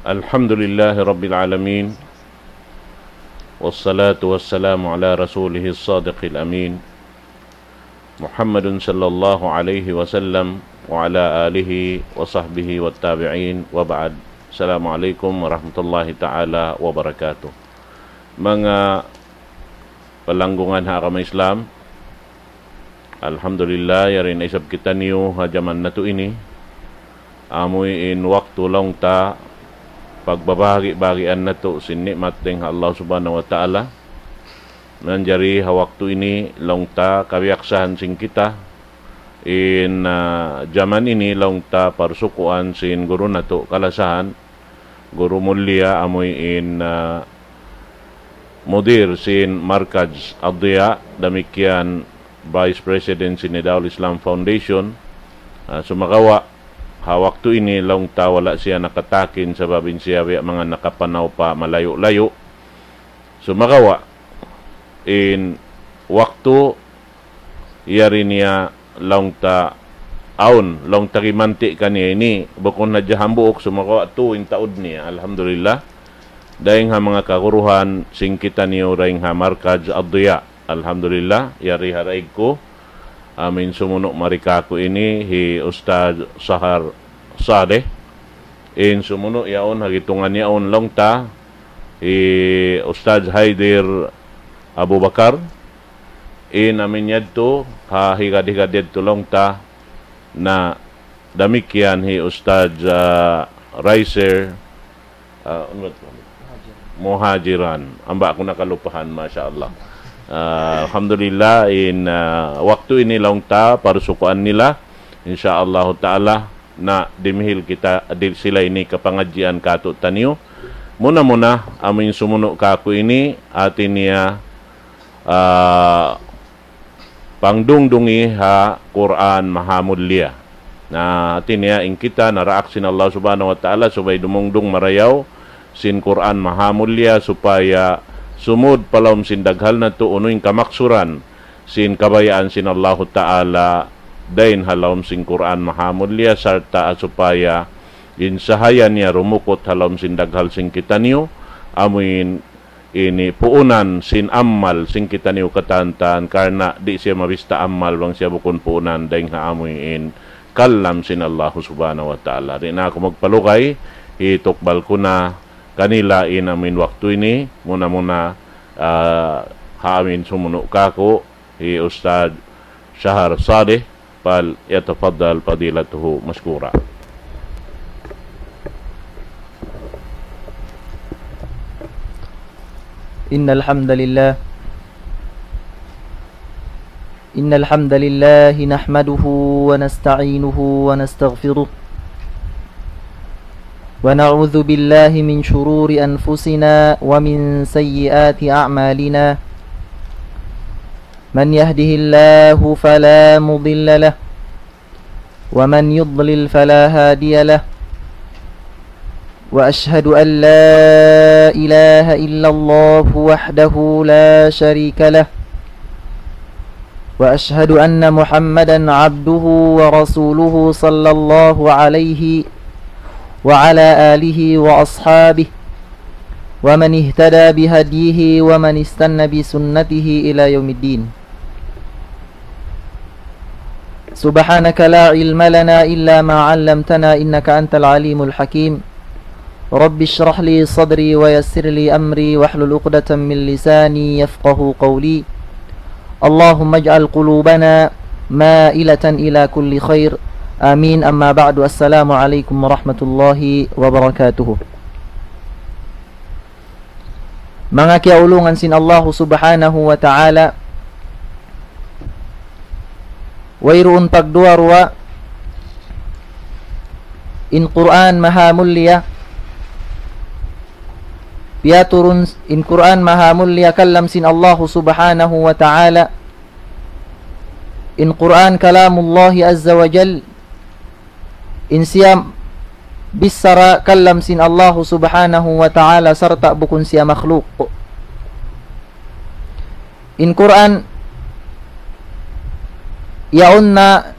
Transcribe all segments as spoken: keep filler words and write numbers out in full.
الحمد لله رب العالمين، والصلاة والسلام على رسوله الصادق الأمين، محمد صلى الله عليه وسلم وعلى آله وصحبه والتابعين، وبعد. السلام عليكم ورحمة الله تعالى وبركاته. Manga palanggungan ha agama Islam, alhamdulillah, yari na isab kitaniyu ha jaman natu' ini. Amuin waktu laung ta pagbabahagi-bahagian natu' sin ni'mat dayn ha Allah Subhanahu wa Ta'ala. Manjari ha waktu ini laung ta kabiyaksahan sin kita in, ah, jaman ini laung ta parsukuan sin guru natu' kalasahan, guru mulia amuin, ah, mudir sin Markaz Ad-Diya, damikkiyan Vice President sin Nidahul Islam Foundation. Ah, sumagawa', ha waktu ini laung ta wala' siya nakatakin sabab in siya biya' manga nakapanaw pa malayu'-layu'. Sumagawa', in waktu yari niya laung ta awn, laung ta kimanti' kaniya ini, bukun hadja hambuuk, sumagawa' tuud in taud niya, alhamdulillah. Dayn ha manga kaguruhan sin kitaniyu dayn ha Markaz Ad-Diya, alhamdulillah, yari ha daig ku. Amuin sumunu' mari kāku' ini hi Ustadz Sahar Saleh. In sumunu' yaun, ha gitungan yaun laung ta, hi Ustadz Haidir Abu Bakar. In amuin yadtu, ha higad-higad yadtu laung ta, na damikkiyan hi Ustadz, ah, Raiser, ah, unu ba tu? Muhajiran. Amba aku nakalupahan, masha Allah. Ah, alhamdulillah, in, ah, waktu ini laung ta, parsukuan nila, insha Allahu ta'ala, na dimihil kita, di-, sila ini kapangadjian kātu'niyu. Muna-muna, amuin sumunu' kāku' ini, hāti niya, ah, pangdungdungi ha Qur'an Mahamulliya. Na, hāti niya in kita naraak sin Allah Subhanahu wa Ta'ala subay dumungdung marayaw sin Qur'an Mahamulliya supaya sumud pa lawm sin daghal natu' unu in kamaksuran sin kabayaan sin Allahu Ta'ala dayn ha lawm sin Qur'an Mahamulliya sarta' supaya in sahaya niya rumukut ha lawm sin daghal sin kitaniyu, amuin ini puunan sin amal sin kitaniyu katan-katan, karna' di' siya mabista amal bang siya bukun puunan dayn ha amuin kalam sin Allahu Subhanahu wa Ta'ala. Di' na aku magpalugay, hitukbal ku na kanila in amuin waktu ini, muna-muna, ah, ha amuin sumunu' kāku', hi Ustadz Shahar Saleh, فليتفضل فضيلته مشكورا. إن الحمد لله، إن الحمد لله نحمده ونستعينه ونستغفره، ونعوذ بالله من شرور أنفسنا ومن سيئات أعمالنا. من يهده الله فلا مضل له، ومن يضلل فلا هادي له، وأشهد أن لا إله إلا الله وحده لا شريك له، وأشهد أن محمدا عبده ورسوله صلى الله عليه وعلى آله وأصحابه ومن اهتدى بهديه ومن استن بسنته إلى يوم الدين. سبحانك لا علم لنا إلا ما علمتنا إنك أنت العليم الحكيم. رب اشرح لي صدري ويسر لي أمري واحلل عقدة من لساني يفقه قولي. اللهم اجعل قلوبنا مائلة إلى كل خير. آمين. أما بعد، السلام عليكم ورحمة الله وبركاته. Manga kiyaulungan sin Allahu Subhanahu wa Ta'ala, wayruun pagduwa-ruwa, in Qur'an Mahamulliya, piyaturun in Qur'an Mahamulliya kalam sin Allahu Subhanahu wa Ta'ala, in Qur'an Kalamullahi Azza wa Jal, in siya bichara kalam sin Allahu Subhanahu wa Ta'ala sarta' bukun siya makhluk. In Qur'an, yaun na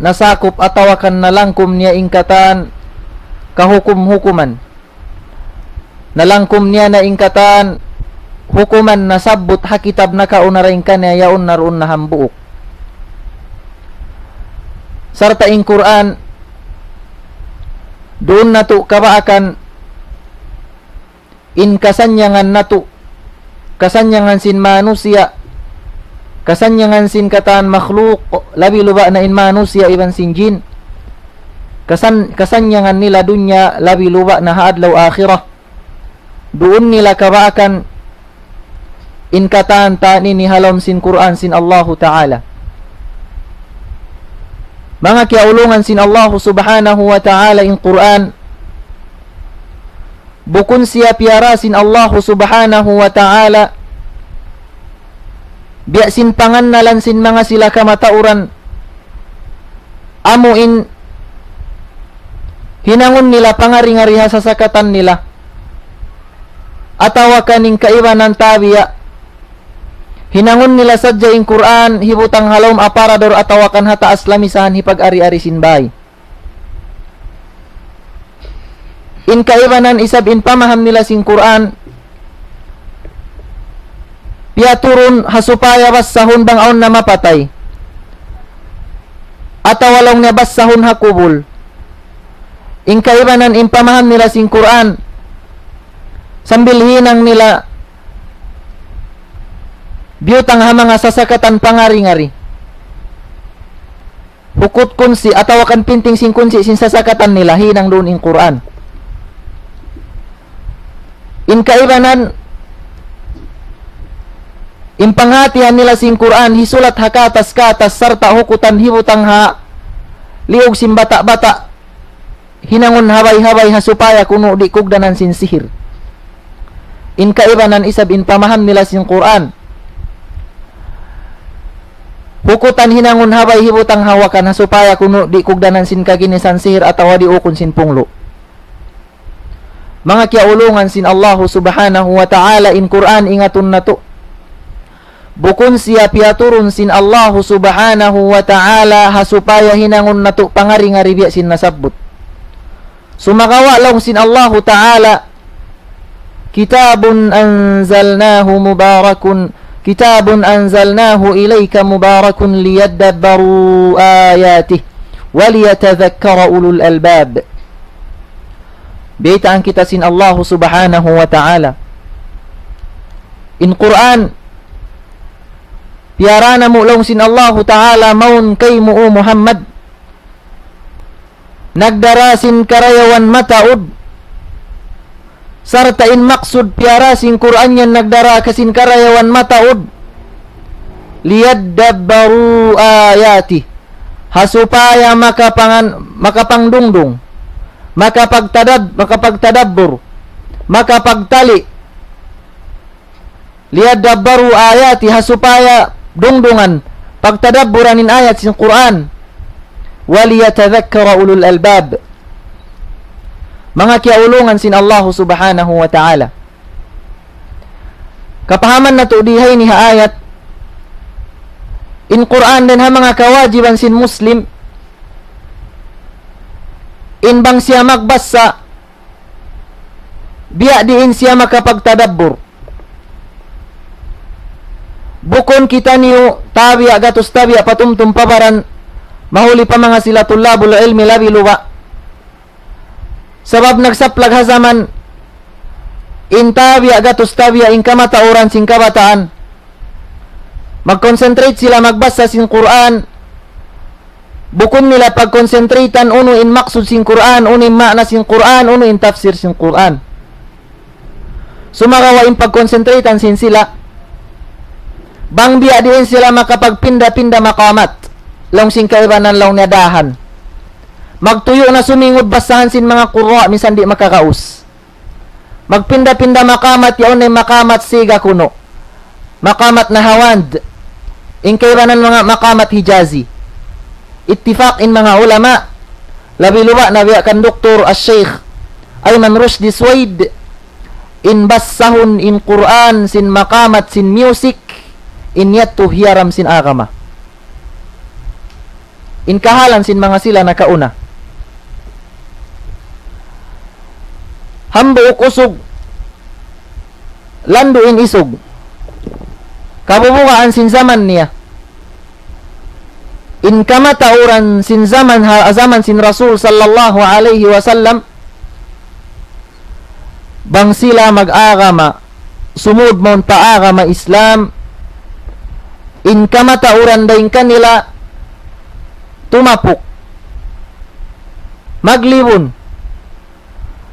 nasakup atawa kan nalangkum niya in katan kahukum-hukuman. nalangkum niya na in katan hukuman nasabbut ha kitab nakauna dayn kaniya, yaun na duun na hambuuk. Sarta' in Qur'an, duun natu' kabaakan in kasannyangan natu', kasannyangan sin manusiya', kasannyangan sin katan makhluk, labi luba' na in manusiya' iban sin jin. Kasan-, kasannyangan nila dunya, labi luba' na ha adlaw akhirat. Duun nila kabaakan in katan-katan ini ha lawm sin Qur'an sin Allahu Ta'ala. Manga kiyaulungan sin Allahu Subhanahu wa Ta'ala, in Qur'an, bukun siya piyara sin Allahu Subhanahu wa Ta'ala biya' sin pangannalan sin manga sila kamatauran, amu in hinangun nila pangari-ngari ha sasakatan nila, atawa kan in kaibanan tabiya', hinangun nila sadja in Qur'an hibutang ha lawm aparador atawa kan ha taas lamisahan hipag-ari-ari sin bāy. In kaibanan isab in pamaham nila sin Qur'an, piyaturun ha supaya bassahun bang awn na mapatay, atawa laung niya bassahun ha kubul. In kaibanan in pamaham nila sin Qur'an, sambil hinang nila biyutang ha manga sasakatan pangari-ngari. Hukut kunsi' atawa kan pinting sin kunsi' sin sasakatan nila, hinang duun in Qur'an. In kaibanan, in panghatihan nila sin Qur'an, hisulat ha katas-katas, sarta' hukutan hibutang ha liug sin bata'-bata', hinangun habay-habay ha supaya kunu' di' kugdanan sin sihir. In kaibanan isab in pamaham nila sin Qur'an, hukutan hinangun habay hibutang ha wakan ha supaya kunu' di' kugdanan sin kaginisan, sihir atawa di' ukun sin punglu'. Manga kiyaulungan sin Allahu Subhanahu wa Ta'ala, in Qur'an ingatun natu'. Bukun siya piyaturun sin Allahu Subhanahu wa Ta'ala ha supaya hinangun natu' pangari-ngari biya' sin nasabbut. Sumagawa' laung sin Allahu Ta'ala, كتاب أنزلناه مبارك، كتاب أنزلناه إليك مبارك ليدبروا آياته وليتذكر أولو الألباب. Biyaytaan kita sin Allahu Subhanahu wa Ta'ala. In Qur'an, piyara namu' laung sin Allahu Ta'ala mawn kaymu, O Muhammad, nagdara sin karayawan mataud. Sarta' in maksud piyara sin Qur'an yan nagdara ka sin karayawan mataud, ليدبروا آياته, ha supaya makapangan-, makapangdungdung, makapagtadab-, makapagtadabbur, makapagtali', ليدبروا آياته, ha supaya dungdungan, pagtadabburan in ayat sin Qur'an. وليتذكر أولو الألباب. Manga kiyaulungan sin Allahu Subhanahu wa Ta'ala. Kapahaman natu' di ha ini ha ayat, in Qur'an dayn ha manga kawajiban sin Muslim, in bang siya magbasa, biya' diin siya makapagtadabbur. Bukun kitaniyu tabiya' gatus tabiya' patumtum pa baran, mahuli pa manga sila tullabul ilmi labi luba'. Sabab nagsaplag ha jaman, in tabiya' gatus tabiya' in kamatauran sin kabataan, mag-concentrate sila magbasa sin Qur'an, bukun nila pag-concentrate-an unu in maksud sin Qur'an, unu in maana sin Qur'an, unu in tafsir sin Qur'an. Sumagawa' in pag-concentrate-an sin sila, bang biya' diin sila makapagpinda-pinda maqamat, laung sin kaibanan laung niya dahan. Magtuyu' na sumingud basahan sin manga qurra', minsan di' makagaus. Magpinda-pinda maqamat, yaun na in maqamat Siga kunu', maqamat Nahawand, in kaibanan manga maqamat Hijazi. Ittifaq in manga ulama, labi luba' na biya' kan Doktor Al-Sheikh Ayman Rushdi Suwaid, in basahun in Qur'an sin maqamat sin music, in yadtu hiyaram sin agama. In kahalan sin manga sila nakauna. Hambuuk usug, landu' in isug. Kabubugaan sin jaman niya. In kamatauran sin jaman ha, jaman sin Rasul sallallahu alayhi wasallam, bang sila mag-agama, sumud mawn pa agama Islam, in kamatauran dayn kanila tumapuk, maglibun,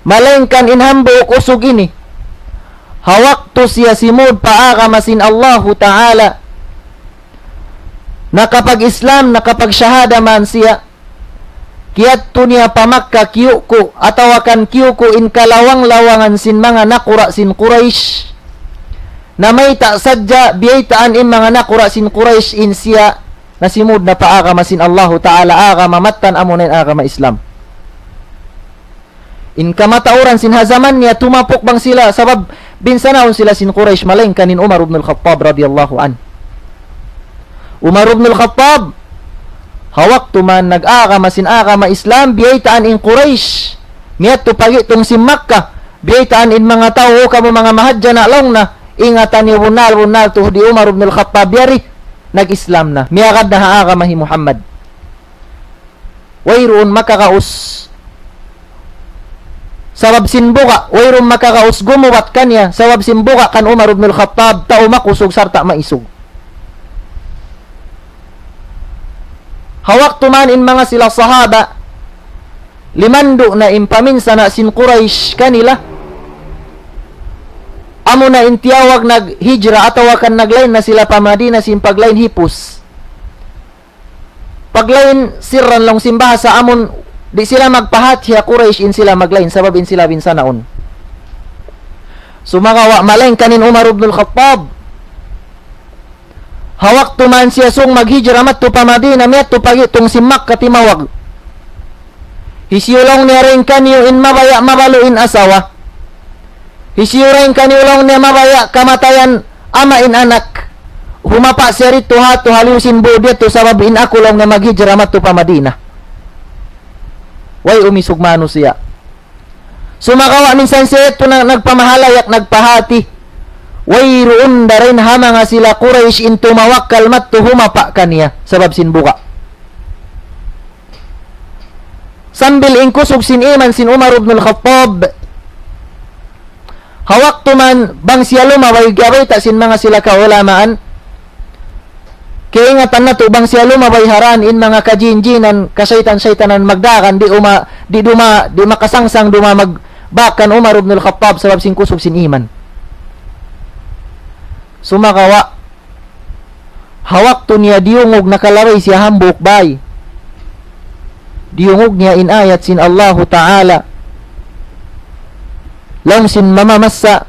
malaingkan in hambuuk usug ini, ha waktu siya simud pa agama sin Allahu Ta'ala, nakapag-Islam, nakapag-shahada man siya, kiyadtu niya pa Makkah kiyuku', atawa kan kiyuku' in kalawang-lawangan sin manga nakura' sin Quraysh. Na mayta' sadja biyaytaan in manga nakura' sin Quraysh in siya nasimud na pa agama sin Allahu Ta'ala, agama mattan amuna in agama Islam. In kamatauran sin ha jaman niya tumapuk bang sila, sabab binsanaun sila sin Quraysh, malaingkan in Umar ibn al-Khattab radiyallahu anhu. Umar ibn al-Khattab, ha waktu man nag-agama sin agama Islam, biyaytaan in Quraysh, miyadtu pa gi'tung sin Makkah, biyaytaan in manga tau, "O kamu manga mahadjana'," laung niya, "ingatan niyu bunnal-bunnal tuud hi Umar ibn al-Khattab yari, nag-Islam na, miyagad na ha agama hi Muhammad." Wayruun makakaus. Sabab sin buga', wayruun makakaus gumubat kaniya, sabab sin buga' kan Umar ibn al-Khattab, tau makusug sarta' maisug. Ha waktu man in manga sila sahaba, limandu' na in paminsana' sin Quraysh kanila, amuna in tiyawag naghijra atawa kan naglain na sila pa Madina sin paglain hipus. Paglain sirran laung sin bahasa amun di' sila magpahati ha Quraysh in sila maglain sabab in sila binsanaun. Sumagawa' malaingkan in Umar ibn al-Khattab. Ha waktu man siya sung maghijra madtu pa Madina, miyadtu pa gi'tung sin Makkah timawag. Hisiyu laung niya dayn kaniyu in mabaya' mabalu' in asawa. Hisiyu dayn kaniyu laung niya mabaya' kamatayan ama' in anak. Humapa' siya didtu ha yatu ha liyu sin būd yatu sabab in aku laung niya maghijra madtu pa Madina. Way umisug manusiya'. Sumagawa' minsan siya yatu na nagpamahalayak, nagpahati. Wayruun da dayn ha manga sila Quraysh in tumawakkal madtu humapa' kaniya sabab sin buga'. Sambil in kusug sin iman sin Umar ibn al-Khattab, ha waktu man bang siya lumabay, giyabayta' sin manga sila kaulamaan, kaingatan natu' bang siya lumabay ha dān in manga kajin-jinan, kasaytan-saytanan magdagan, di' uma-, di' duma-, di' makasangsang duma magbak kan Umar ibn al-Khattab sabab sin kusug sin iman. Sumagawa', ha waktu niya diyungug nakalabay siya hambuuk bay. Diyungug niya in ayat sin Allahu Ta'ala. Laung sin mamamassa,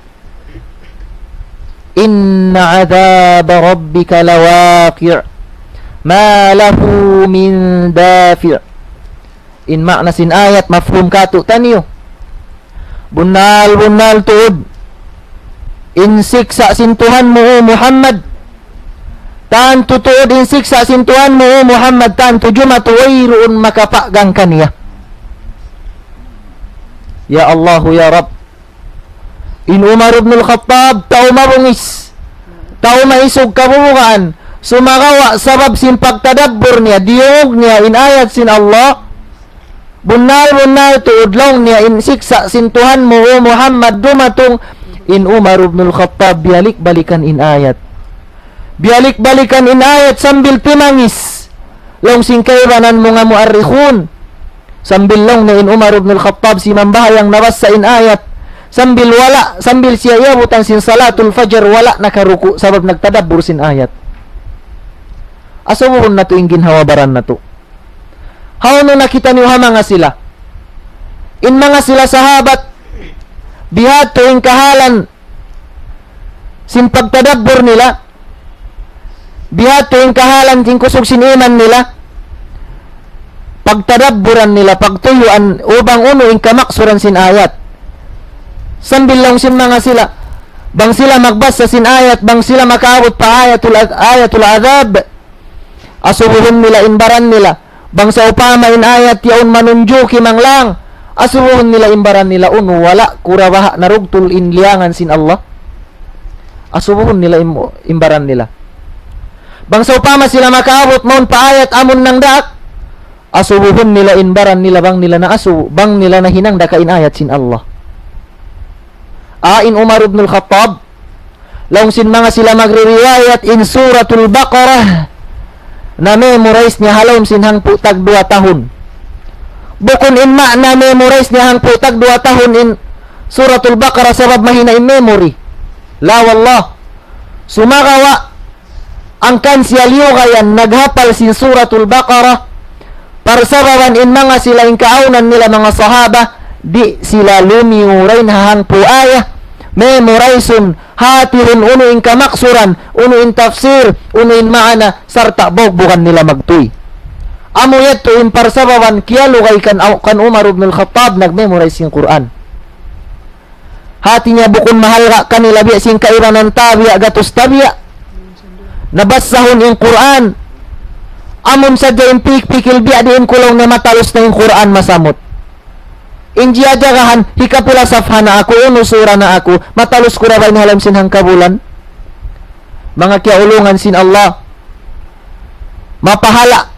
إن عذاب ربك لواقع ما له من دافع. In ma'na sin ayat mafhum kātu'niyu. Bunnal-bunnal tuud in siksa' sin Tuhan mu, O Muhammad. Tantu tuud in siksa' sin Tuhan mu, O Muhammad, tantu jumatu wayruun makapagang kaniya. Ya Allahu, ya Rabb. In Umar ibn al-Khattab, tau mabungis, tau maisug kabubugaan, sumagawa' sabab sin pagtadabbur niya, diyungug niya in ayat sin Allah, bunnal-bunnal tuud laung niya in siksa' sin Tuhan mu, O Muhammad, dumatung. In Umar ibn al-Khattab, biyalik-balikan in ayat. Biyalik-balikan in ayat sambil timangis. Laung sin kaibanan manga mu'arrikhun. Sambil laung niya in Umar ibn al-Khattab simambahayang nabassa in ayat. Sambil wala', sambil siya iyabutan sin salatul fajar, wala' nakaruku' sabab nagtadabbur sin ayat. Asubuhun natu' in ginhawa-baran natu'. Hawnu na kitaniyu ha manga sila. In manga sila sahabat, bihadtu in kahalan sin pagtadabbur nila, bihadtu in kahalan sin kusug sin iman nila, pagtadabburan nila, pagtuyuan, ubang unu in kamaksuran sin ayat. Sambil laung sin manga sila, bang sila magbassa sin ayat, bang sila makaabut pa ayatul ad-, ayatul adhab, asubuhun nila in baran nila. Bang sawpama in ayat yaun manunjuki manglang, asubuhun nila in baran nila unu, wala' kura' baha' narugtul in liyangan sin Allah. Asubuhun nila in, in baran nila. Bang sawpama sila makaabut mawn pa ayat amun nangdaak, asubuhun nila in baran nila bang nila naasubu, bang nila nahinang da ka in ayat sin Allah. A, in Umar ibn al-Khattab, laung sin manga sila magririwayat in Suratul Baqarah, na-memorize niya ha lawm sin hangpu' tag duwa tahun. Bukun in maana memorize niya hangpu' tag duwa tahun in Suratul Baqarah sabab mahina in memory. La wallah. Sumagawa', hangkan siya liyugayan naghapal sin Suratul Baqarah, parsababan in manga sila in kaawnan nila manga sahaba, di' sila lumiyu dayn ha hangpu' ayat, memorize-un, hatihun unu in kamaksuran, unu in tafsir, unu in maana, sarta' bugbugan nila magtuy. Amu yadtu in parsababan kiyalugay kan, kan Umar ibn al-Khattab nag-memorize sin Qur'an. Hati niya bukun mahalga' kanila biya' sin kaibanan tabiya' gatus tabiya'. Nabassahun in Qur'an. Amun sadja in pikpikil biya' diin ku laung niya matalus na in Qur'an masamut. In jiyajagahan, hikapila safha na aku, unu sura na aku, matalus ku da ba in ha lawm sin hangkabulan. Manga kiyaulungan sin Allah. Mapahala'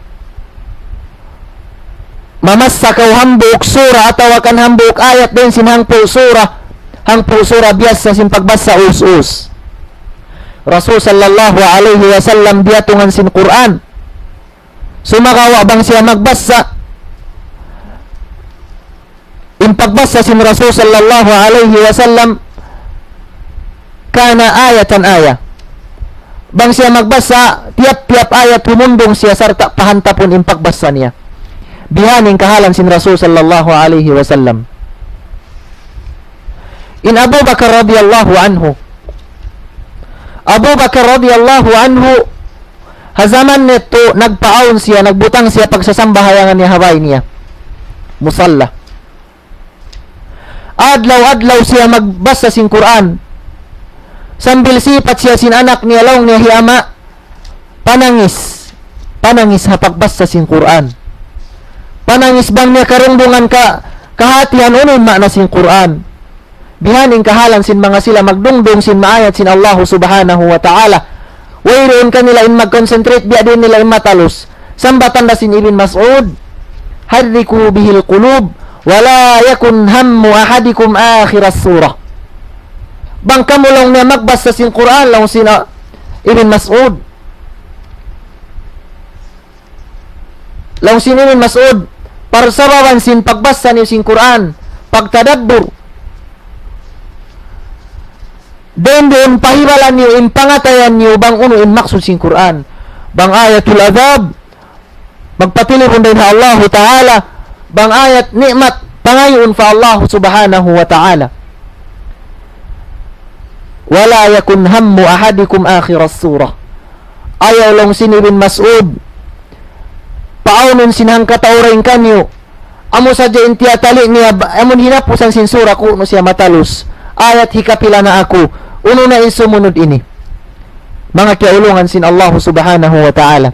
mamassa kaw hambuuk sura atawa kan hambuuk ayat dayn sin hangpu' sura, hangpu' sura biyasa sin pagbassa us-us. Rasul sallallahu alayhi wasallam diyatungan sin Qur'an. Sumagawa' bang siya magbassa, in pagbassa sin Rasul sallallahu alayhi wasallam, kana ayatan aya. Bang siya magbassa, tiyap-tiyap ayat humundung siya sarta' pahantapun in pagbassa niya. Bihan in kahalan sin Rasul sallallahu alayhi wasallam. In Abu Bakar radiyallahu anhu. Abu Bakar radiyallahu anhu, ha jaman niya yadtu, nagpaawn siya, nagbutang siya pagsasambahayangan niya ha bāy niya. Musalla. Adlaw-adlaw siya magbassa sin Qur'an. Sambil sipat siya sin anak niya, laung niya, "Hi ama', panangis. Panangis ha pagbassa sin Qur'an. Panangis bang niya karungdungan ka, kahatihan unu in maana sin Qur'an." Bihan in kahalan sin manga sila magdungdung sin maayat sin Allahu subhanahu wa ta'ala. Wayruun kanila in mag-concentrate, biya' diin nila in matalus. Sambatan da sin Ibn Mas'ud, "حركوا به القلوب، ولا يكن هم أحدكم آخر السورة." Bang kamu laung niya magbassa sin Qur'an, laung sin, ah, Ibn Mas'ud. Laung sin Ibn Mas'ud, parsababan sin pagbassa niyu sin Qur'an, pagtadabbur. Dayn duun pahibalan niyu in pangatayan niyu bang unu in maksud sin Qur'an. Bang ayatul adhab, magpatilibun dayn ha Allahu Ta'ala. Bang ayat ni'mat, pangayuun pa Allahu Subhanahu wa Ta'ala. ولا يكن هم أحدكم آخر السورة. Ayaw laung sin Ibn Mas'ud, paawnun sin hangkatau dayn kaniyu. Amu sadja in tiyatali' niya, ba-, amun hinapusan sin sura, kunu' siya matalus. Ayat hikapila na aku, unu na in sumunud ini. Manga kiyaulungan sin Allahu Subhanahu wa Ta'ala.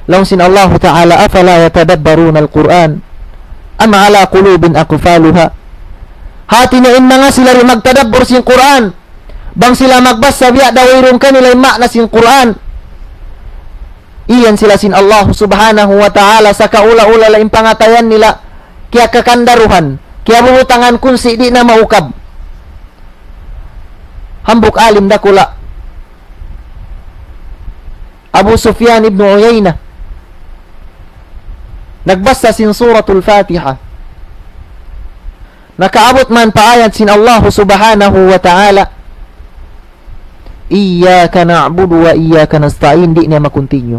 Laung sin Allahu Ta'ala, أفلا يتدبرون القرآن أم على قلوب أقفالها. Hati niya in manga sila di' magtadabbur sin Qur'an. Bang sila magbassa biya' da wayruun kanila in maana sin Qur'an. Iyan sila sin Allah Subhanahu wa Ta'ala, sakaula-ula la in pangatayan nila, kiyakakandaruhan, kiyabubutangan kunsi' di' na maukab. Hambuuk alim dakula'. Abu Sufyan ibn Uyayna. Nagbassa sin Suratul Fatiha. Nakaabut man pa ayat sin Allahu Subhanahu wa Ta'ala, إياك نعبد وإياك نستعين, di' niya ma-continue.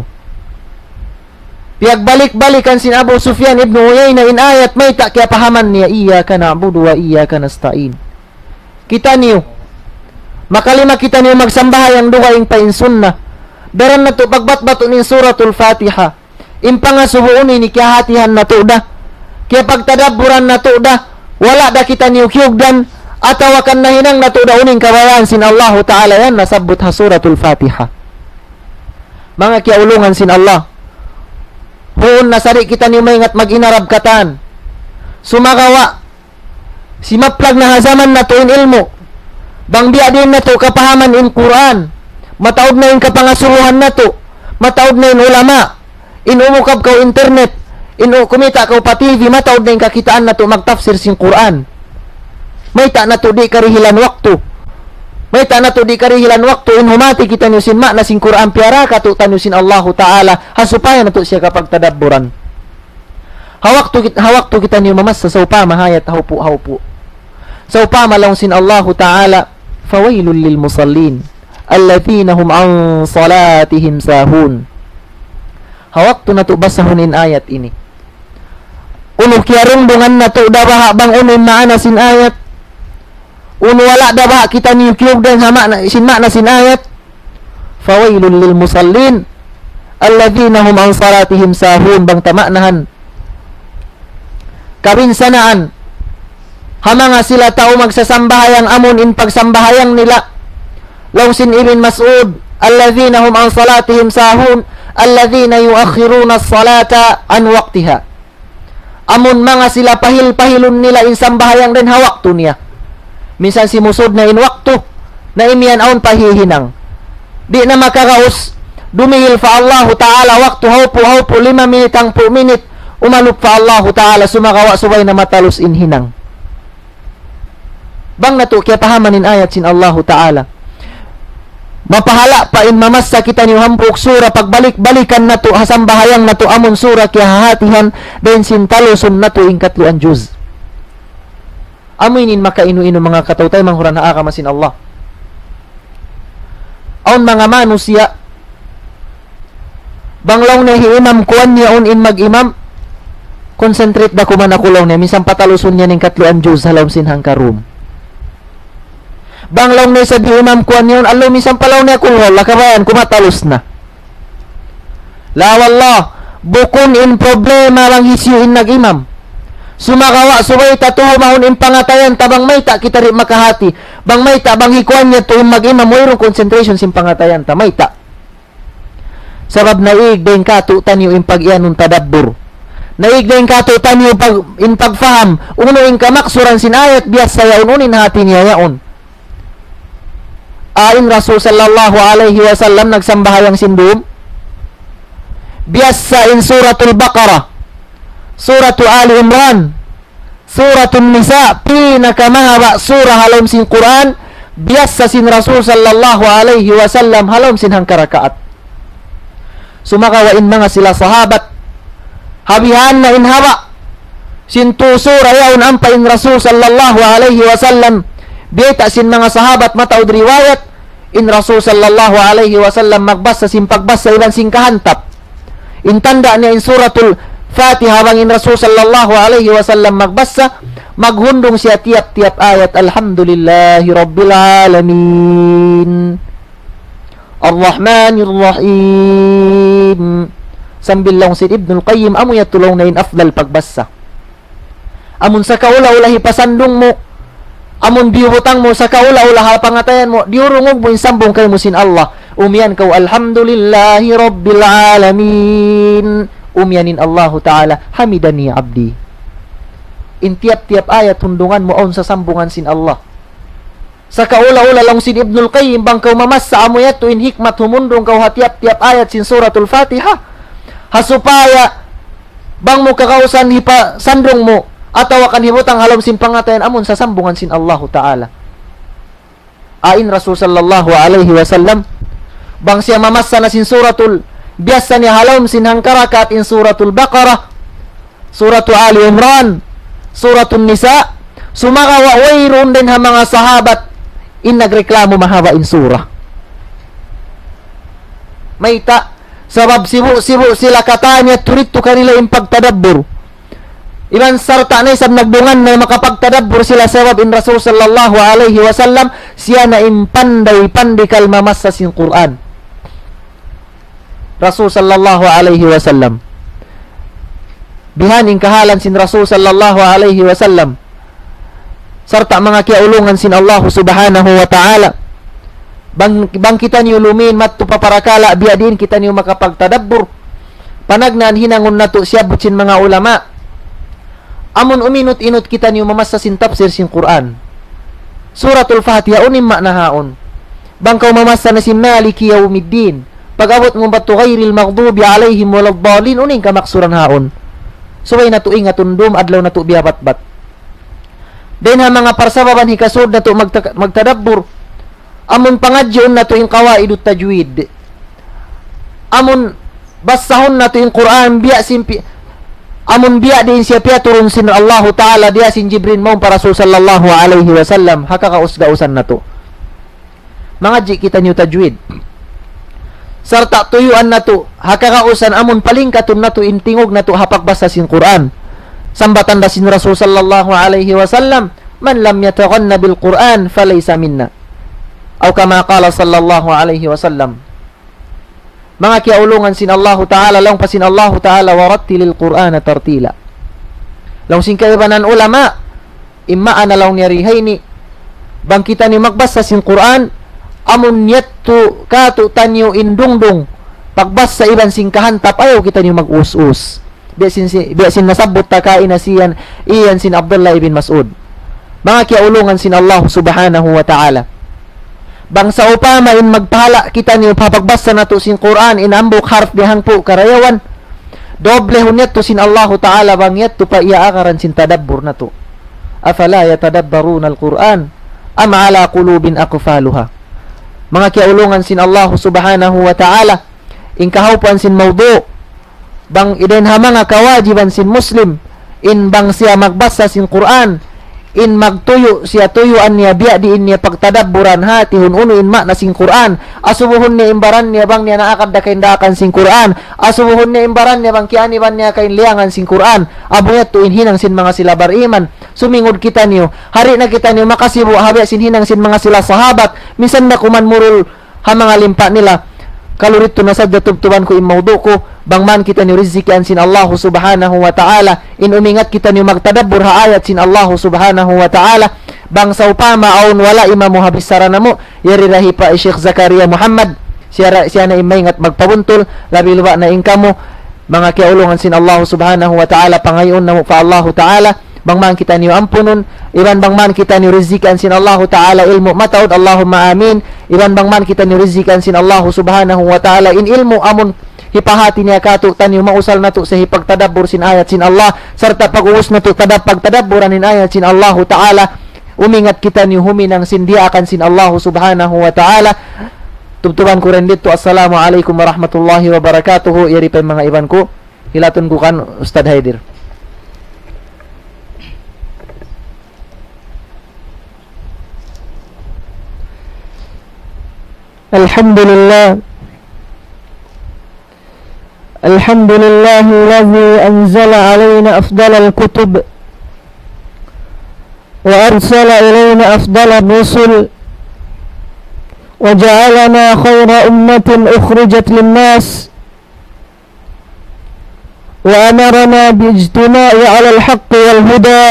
Piyagbalik-balikan sin Abu Sufyan ibn Uyayna in ayat mayta' kiyapahaman niya, إياك نعبد وإياك نستعين. Kitaniyu, makalima kitaniyu magsambahayang dugaing pa in sunnah. Daran natu' pagbatbatun in Suratul Fatiha. In pangasubuhun ini kiyahatihan natu' da, kiyapagtadabburan natu' da, wala' da kitaniyu kiyugdan, atawa kan nahinang natu' da unu in kabayaan sin Allahu Ta'ala yan nasabbut ha Suratul Fatiha. Manga kiyaulungan sin Allah. Huun na sa di' kitaniyu maingat mag-inarab katan. Sumagawa', simaplag na ha jaman natu' in ilmu'. Bang biya' diin natu' kapahaman in Qur'an, mataud na in kapangasubuhan natu', mataud na in ulama, in umukab kaw internet, in u-, kumita' kaw pa T V, mataud na in kakitaan natu' magtafsir sin Qur'an. Mayta' natu' di' karihilan waktu. Mayta' natu' di' karihilan waktu in humati kitaniyu sin ma'na sin Qur'an, piyara katu'taniyu sin Allahu Ta'ala, ha supaya natu' siya kapagtadabburan. Ha waktu kit-, ha waktu kitaniyu mamassa sawpama ha ayat hawpu'-hawpu'. Sawpama laung sin Allahu Ta'ala, فويل للمصلين الذين هم عن صلاتهم ساهون. Ha waktu natu' basahun in ayat ini. Unu kiyarungdungan natu' da baha' bang unu in maana sin ayat. Unu wala' da baha' kitaniyu kiyugdan ha ma'na, sin ma'na sin ayat. فويل للمصلين الذين هم عن صلاتهم ساهون, bang ta ma'nahan. Kabinsanaan ha manga sila tau magsasambahayang amun in pagsambahayang nila. Laung sin Ibn Mas'ud, الذين هم عن صلاتهم ساهون الذين يؤخرون الصلاة عن وقتها. Amun manga sila pahil-pahilun nila in sambahayang dayn ha waktu niya. Minsan simusud na in waktu, na imiyan awn pa hihinang. Di' na makagaus, dumihil pa Allahu Ta'ala waktu hawpu'-hawpu' lima minit, hangpu' minit, umalup pa Allahu Ta'ala, sumagawa' subay na matalus in hinang. Bang natu' kiyapahaman in ayat sin Allahu Ta'ala. Mapahala' pa in mamassa kitaniyu hambuuk sura, pagbalik-balikan natu' ha sambahayang natu' amun sura kiyahahatihan, dayn sin talusun natu' in katluan juz. Amu ini in makainu-inu manga kataw-taymanghuran ha agama sin Allah. Awn manga manusiya', bang laung niya hi imam kuwan niya yaun in mag-imam, concentrate da kuman aku laung niya, minsan patalusun niya in katluan juz ha lawm sin hangka room. Bang laung niya isab hi imam kuwan niya yaun, allo minsan pa laung niya Qul Huwallah, kabayaan ku matalus na. La wallah, bukun in problema bang hisiyu in nag-imam. Sumagawa' subay ta tuhumahun in pangatayan ta bang mayta' kita di' makahati. Bang mayta' bang hi kuwan niya tuud in mag-imam, wayruun concentration sin pangatayan ta. Mayta'. Sabab naig dayn katu'taniyu in pag-iyanun tadabbur. Naig dayn katu'taniyu pag-, in pagfaham. Unu in kamaksuran sin ayat biyassa yaun, unu in hati niya yaun. A, in Rasul sallallahu alayhi wasallam nagsambahayang sin dum. Biyassa in Suratul Baqarah, Suratul Ali Imran, Suratul Nisa, pinakamahaba' sura ha lawm sin Qur'an, biyassa sin Rasul sallallahu alayhi wasallam ha lawm sin hangka rakaat. Sumagawa' in manga sila sahabat, habihan na in haba' sin tu sura yaun ampa in Rasul sallallahu alayhi wasallam, biyayta' sin manga sahabat mataud riwayat, in Rasul sallallahu alayhi wasallam magbassa sin pagbassa iban sin kahantap. In tanda' niya in Suratul Fatiha bang in Rasul sallallahu alayhi wasallam magbassa, maghundung siya tiyap-tiyap ayat, Alhamdulillahi Rabbil Alamin. Ar-Rahmanir Rahim. Sambil laung sin Ibnul Qayyim, amu yadtu laung niya in afdal pagbassa. Amun sakaula-ula hipasandung mu, amun biyubutang mu sakaula-ula ha pangatayan mu, diyurungug mu in sambung kaymu sin Allah. Umiyan kaw, Alhamdulillahi Rabbil Alamin. Umiyan in Allahu Ta'ala, Hamidani Abdi. In tiyap-tiyap ayat hundungan mu awn sasambungan sin Allah. Sakaula-ula laung sin Ibnul Qayyim, bang kaw mamassa amu yadtu in hikmat humundung kaw ha tiyap-tiyap ayat sin Suratul Fatiha. Ha supaya bang mu kagausan hipasandung mu, atawa kan hibutang ha lawm sin pangatayan amun sasambungan sin Allahu Ta'ala. A, in Rasul sallallahu alayhi wasallam, bang siya mamassa na sin suratul, biyassa niya ha lawm sin hangka rakaat in Suratul Baqarah, Suratul Ali Imran, Suratul Nisa, sumagawa' wayruun dayn ha manga sahabat in nagreklamo mahaba' in sura. Mayta', sabab sibu'-sibu' sila katan yadtu didtu kanila in pagtadabbur. Iban sarta' na isab nagdungan na makapagtadabbur sila sabab in Rasul sallallahu alayhi wasallam, siya na in panday-pandikal mamassa sin Qur'an. Rasul sallallahu alayhi wasallam. Bihan in kahalan sin Rasul sallallahu alayhi wasallam. Sarta' manga kiyaulungan sin Allahu subhanahu wa ta'ala. Bang, bang kitaniyu lumin madtu pa parakala', biya' diin kitaniyu makapagtadabbur. Panagnaan hinangun natu' siyabbut sin manga ulama. Amun uminut-inut kitaniyu mamassa sin tafsir sin Qur'an. Suratul Fatiha, unu in maana haun? Bang kaw mamassa na sin مالك يوم الدين, pag-abut mu pa غير المغضوب عليهم ولا الضالين, unu in kamaksuran haun? Subay natu' ingatun dum adlaw natu' biyabatbat. Dayn ha manga parsababan hikasud natu' magta-, magtadabbur, amun pangadjiun natu' in qawaidut tajwid. Amun basahun natu' in Qur'an, biya' sin pi-, amun biya' diin siya piyaturun sin Allahu Ta'ala, diya sin Jibril mawn pa Rasul sallallahu alayhi wasallam, ha kagaus-gausan natu'. Mangadji' kitaniyu tajwid. Sarta' tuyuan natu', ha kagausan amun palingkatun natu' in tingug natu' ha pagbasa sin Qur'an. Sambatan da sin Rasul sallallahu alayhi wasallam, من لم يتغن بالقرآن فليس منا. أو كما قال صلى الله عليه وسلم. Manga kiyaulungan sin Allahu Ta'ala, laung pa sin Allahu Ta'ala, ورتل القرآن ترتيلا. Laung sin kaibanan ulama, in maana laung niya di ha ini, bang kitaniyu magbasa sin Qur'an, amun yadtu kātu'niyu in dungdung, pagbasa iban sin kahantap, ayaw kitaniyu mag-us-us. Biya' sin, si-, biya' sin nasabbut ta kaina siyan, iyan sin Abdullah ibn Mas'ud. Manga kiyaulungan sin Allah subhanahu wa ta'ala. Bang sawpama in magpahala' kitaniyu pa pagbasa natu' sin Qur'an, in hambuuk harf di' hangpu' karayawan, doblehun yadtu sin Allahu ta'ala bang yadtu pa iyaagaran sin tadabbur natu'. أفلا يتدبرون القرآن أم على قلوب أقفالها. Manga kiyaulungan sin Allah subhanahu wa ta'ala, in kahaupan sin mawdu', bang dayn ha manga kawajiban sin Muslim, in bang siya magbasa sin Qur'an, in magtuyu' siya tuyuan niya biya' diin niya pagtadabburan hatihun unu in maana sin Qur'an, asubuhun niya in baran niya bang niya naakad da kain daakan sin Qur'an, asubuhun niya in baran niya bang kiyaaniban niya kain liyangan sin Qur'an, amu yadtu in hinang sin manga sila bariman. Sumingud kitaniyu, di' na kitaniyu makasibu' ha biya' sin hinang sin manga sila sahabat, minsan da kuman murul ha manga limpa nila. Kalu didtu na sadja tubtuban ku in mawdu' ku, bang man kitaniyu rizikian sin Allahu subhanahu wa ta'ala, in umingat kitaniyu magtadabbur ha ayat sin Allahu subhanahu wa ta'ala, bang sawpama awn wala' imamu ha bichara namu', yari da hi pa Sheikh Zakaria Muhammad, siya ra-, siya na in maingat magpabuntul, labi-labi na in kamu, manga kiyaulungan sin Allahu subhanahu wa ta'ala, pangayuun namu' pa Allahu ta'ala, bang man kitaniyu ampunun, iban bang man kitaniyu rizikian sin Allahu ta'ala ilmu' mataud, Allahumma amin, iban bang man kitaniyu rizikian sin Allahu subhanahu wa ta'ala in ilmu' amun hipahāti niya kātu'niyu mausal natu' sa hipagtadabbur sin ayat sin Allah, sarta' pag-ubus natu' tadab-, pagtadabburan in ayat sin Allahu ta'ala, umingat kitaniyu huminang sin diyaakan sin Allahu subhanahu wa ta'ala. Tubtuban ku dayn didtu, assalamu alaykum warahmatullahi wabarakatuh, yari pa in manga iban ku. Hilatun ku kan Ustadz Haidir. الحمد لله. الحمد لله الذي أنزل علينا أفضل الكتب وأرسل إلينا أفضل الرسل وجعلنا خير أمة أخرجت للناس وأمرنا بالاجتماع على الحق والهدى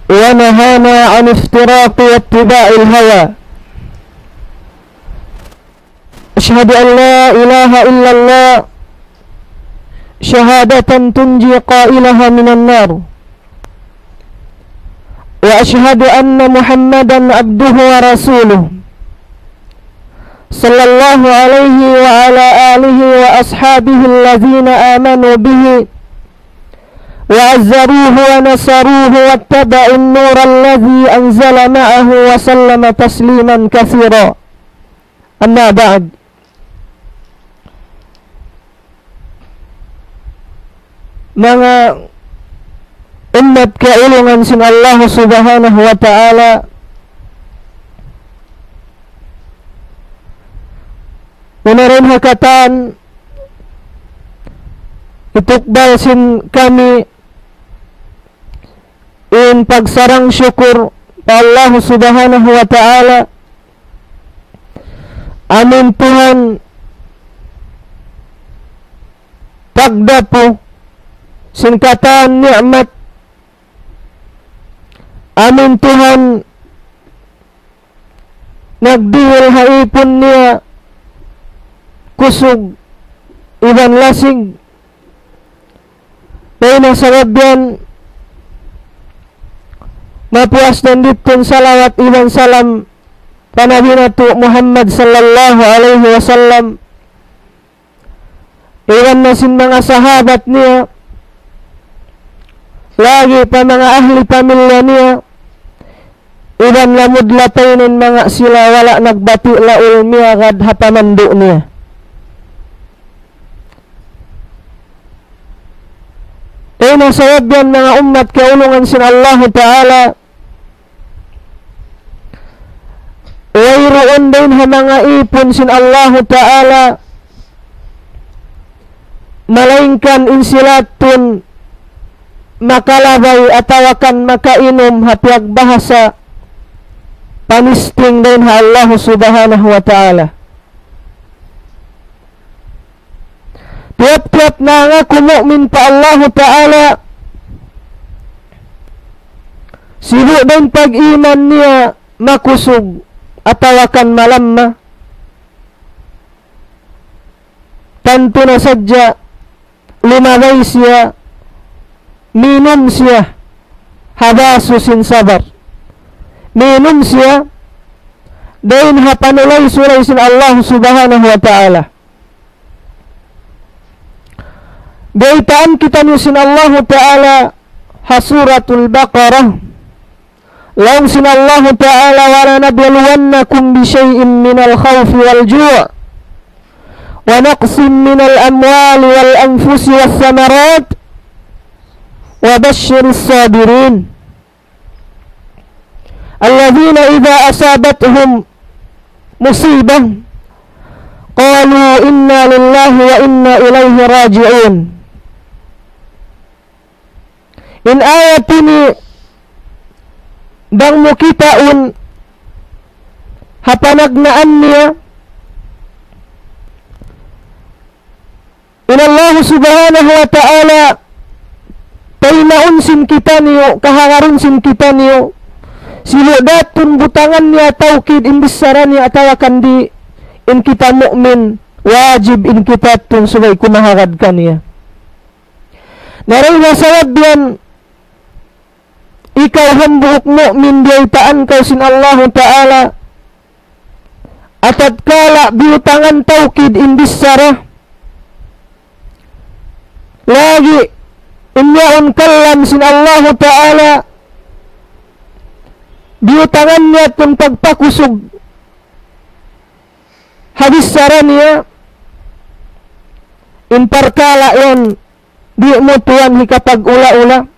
ونهانا عن الافتراق واتباع الهوى. أشهد أن لا إله إلا الله شهادة تنجي قائلها من النار. وأشهد أن محمدا عبده ورسوله، صلى الله عليه وعلى آله وأصحابه الذين آمنوا به وعزروه ونصروه واتبعوا النور الذي أنزل معه وسلم تسليما كثيرا. أما بعد. Manga ummat kaulungan sin Allah Subhanahu wa Ta'ala, unu na in ha katan hitukbal sin kami in pagsarang-sukul pa Allah Subhanahu wa Ta'ala, amun Tuhan pagdapu sin katan ni'mat, amun Tuhan nagdihil ha īpun niya kusug iban lasig. Dayn ha sabab yan, Mapuas dayn ditu in salawat iban salam pa Nabi natu' Muhammad sallallahu alayhi wasallam, iban na sin manga sahabat niya, lagi' pa manga ahli pamilya niya, iban lamud-latay in manga sila wala' nagbati' laul miyagad ha pamandu' niya. Dayn ha sabab yan, manga ummat kiyaulungan sin Allahu Ta'ala, wayruun dayn ha manga īpun sin Allahu Ta'ala, malaingkan in sila tuud makalabay atawa kan makainum ha piyagbahasa panisting dayn ha Allahu Subhanahu wa Ta'ala. Tiyap-tiyap nangaku mu'min pa Allahu Ta'ala, sibu' da in pag-iman niya makusug atawa kan malamma, tantu na sadja lumabay siya, minum siya ha basu sin sabar. Minum siya dayn ha panulay-sulay sin Allah Subhanahu wa Ta'ala. Biyaytaan kitaniyu sin Allahu Ta'ala ha Suratul Baqarah. Laung sin Allahu Ta'ala, وَلَنَبْلُوَنَّكُمْ بِشَيْءٍ مِنَ الْخَوْفِ وَالْجُوعِ وَنَقْصٍ مِنَ الْأَمْوَالِ وَالْأَنْفُسِ وَالثَّمَرَاتِ وَبَشِّرِ الصَّابِرِينَ الَّذِينَ إِذَا أَصَابَتْهُمْ مُصِيبَةٌ قَالُوا إِنَّا لِلَّهِ وَإِنَّا إِلَيْهِ رَاجِعُونَ. In ayat ini bang mu kitaun ha panagnaan niya, in Allah Subhanahu wa Ta'ala, taymaun sin kitaniyu, kahagarun sin kitaniyu, sibu' da tuud butangan niya tawkid in bichara niya atawa kan di', in kita mu'min, wajib in kita tuud subay kumahagad kaniya. Na dayn ha sabab yan, ikaw hambuuk mu'min, biyaytaan kaw sin Allahu Ta'ala, atatkala biyutangan tawkid in bichara, lagi' in yaun kalam sin Allahu Ta'ala, biyutangan niya tuud pagpakusug ha bichara niya, in parkala' yan di' mu tuwan hikapag-ula-ula.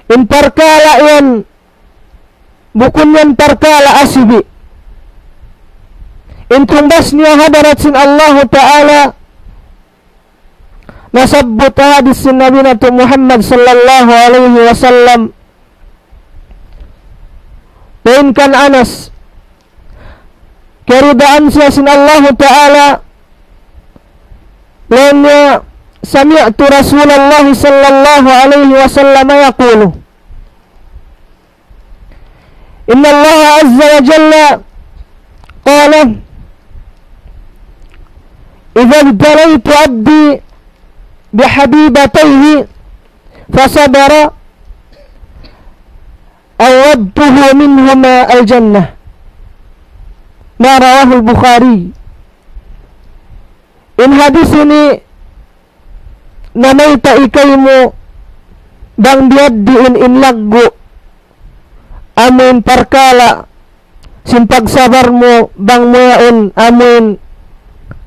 In parkala' yan, bukun yan parkala' asibi'. In tungbas niya ha hadarat sin Allahu Ta'ala, nasabbut ha hadis sin Nabi natu' Muhammad sallallahu alayhi wasallam. Dayn kan Anas, kiyaridaan siya sin Allahu Ta'ala, laung niya, سمعت رسول الله صلى الله عليه وسلم يقول إن الله عز وجل قال إذا ابتليت عبدي بحبيبتيه فصبر عوضته منهما الجنة. ما رواه البخاري. In hadis ini namayta' kaymu bang biyadiin in laggu' amuin parkala' sin pagsabar mu, bang mu yaun amuin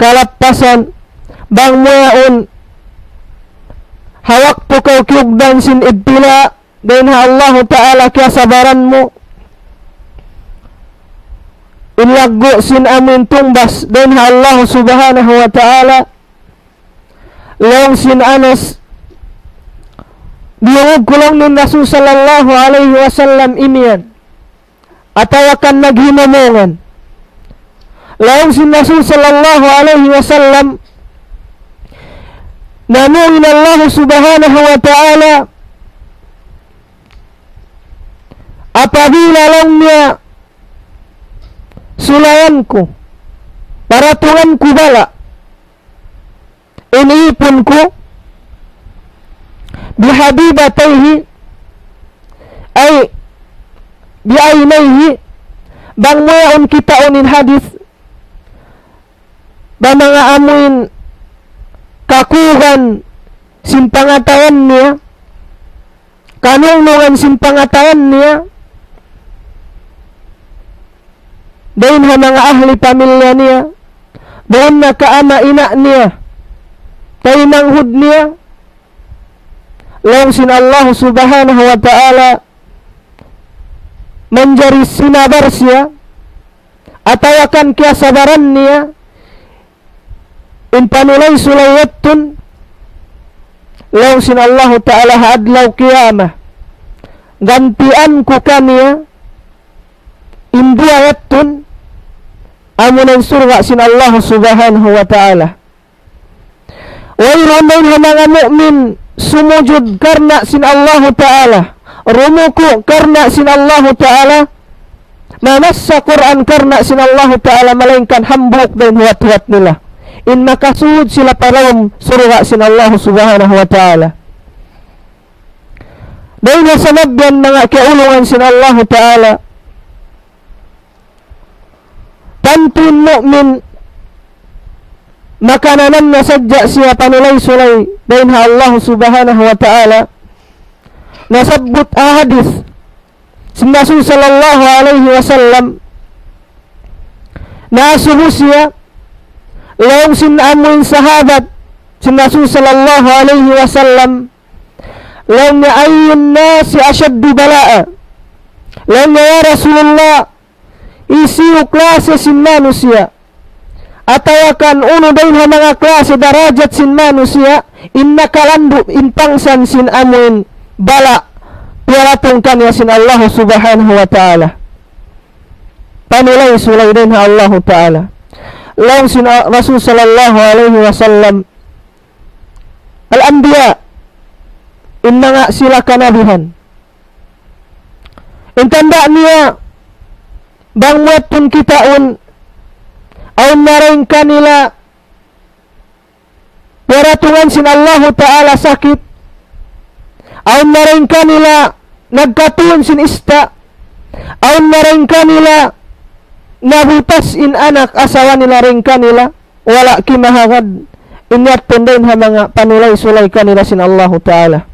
kalappasan, bang mu yaun ha waktu kaw kiyugdan sin ibtila', dayn ha Allahu Ta'ala kiyasabaran mu, in laggu' sin amuin tungbas dayn ha Allahu Subhanahu wa Ta'ala. Laung sin Anas, diyungug ku laung niya in Rasul sallallahu alayhi wasallam imiyan, atawa kan naghimumungan. Laung sin Rasul sallallahu alayhi wasallam, namung in Allah Subhanahu wa Ta'ala, apabila laung niya sulayan ku, paratungan ku bala' in ipun ku, بحبيبتيه, ay, بعينيه, bang mu yaun kitaun in hadith, bang manga amuin kakugan sin pangatayan niya, kanungnungan sin pangatayan niya, dayn ha manga ahli pamilya niya, dayn na ka ama' ina' niya, taymanghud niya, laung sin Allah Subhanahu wa Ta'ala, manjari sinabar siya, atawa kan kiyasabaran niya, in panulay-sulay yattun, laung sin Allahu Ta'ala ha adlaw qiyamah, gantian ku kaniya, in duwa yattun, amuna in surga' sin Allah Subhanahu wa Ta'ala. Wayruun dayn ha manga mu'min sumujud karna' sin Allahu Ta'ala, rumuku' karna' sin Allahu Ta'ala, mamassa Qur'an karna' sin Allahu Ta'ala, malaingkan hambuuk dayn huwat-huwat nila in makasud sila pa lawm surga' sin Allahu Subhanahu wa Ta'ala. Dayn ha sabab yan, manga kiyaulungan sin Allahu Ta'ala, tantu in mu'min makananam na sadja siya panulay-sulay dayn ha Allah Subhanahu wa Ta'ala. Nasabbut ha hadith sin Rasul sallallahu alayhi wasallam, nasubu siya, laung sin amuin sahabat sin Rasul sallallahu alayhi wasallam, laung niya, أي الناس أشد بلاء؟ Laung niya, "Ya Rasulullah, hisiyu klase sin manusiya', atawa kan unu dayn ha manga klase darajat sin manusiya', in nakalandu' in pangsan sin amuin bala' piyaratung kaniya sin Allah Subhanahu wa Ta'ala?" Panulay-sulay dayn ha Allah Ta'ala. Laung sin Rasul sallallahu alayhi wasallam, الأنبياء, in manga sila kanabihan. In tanda' niya, bang mu yattun kitaun, awn na dayn kanila piyaratungan sin Allahu Ta'ala sakit, awn na dayn kanila nagkatun sin ista', awn na dayn kanila nabutas in anak asawa nila dayn kanila, wala' kimahagad, in yattun dayn ha manga panulay-sulay kanila sin Allahu Ta'ala.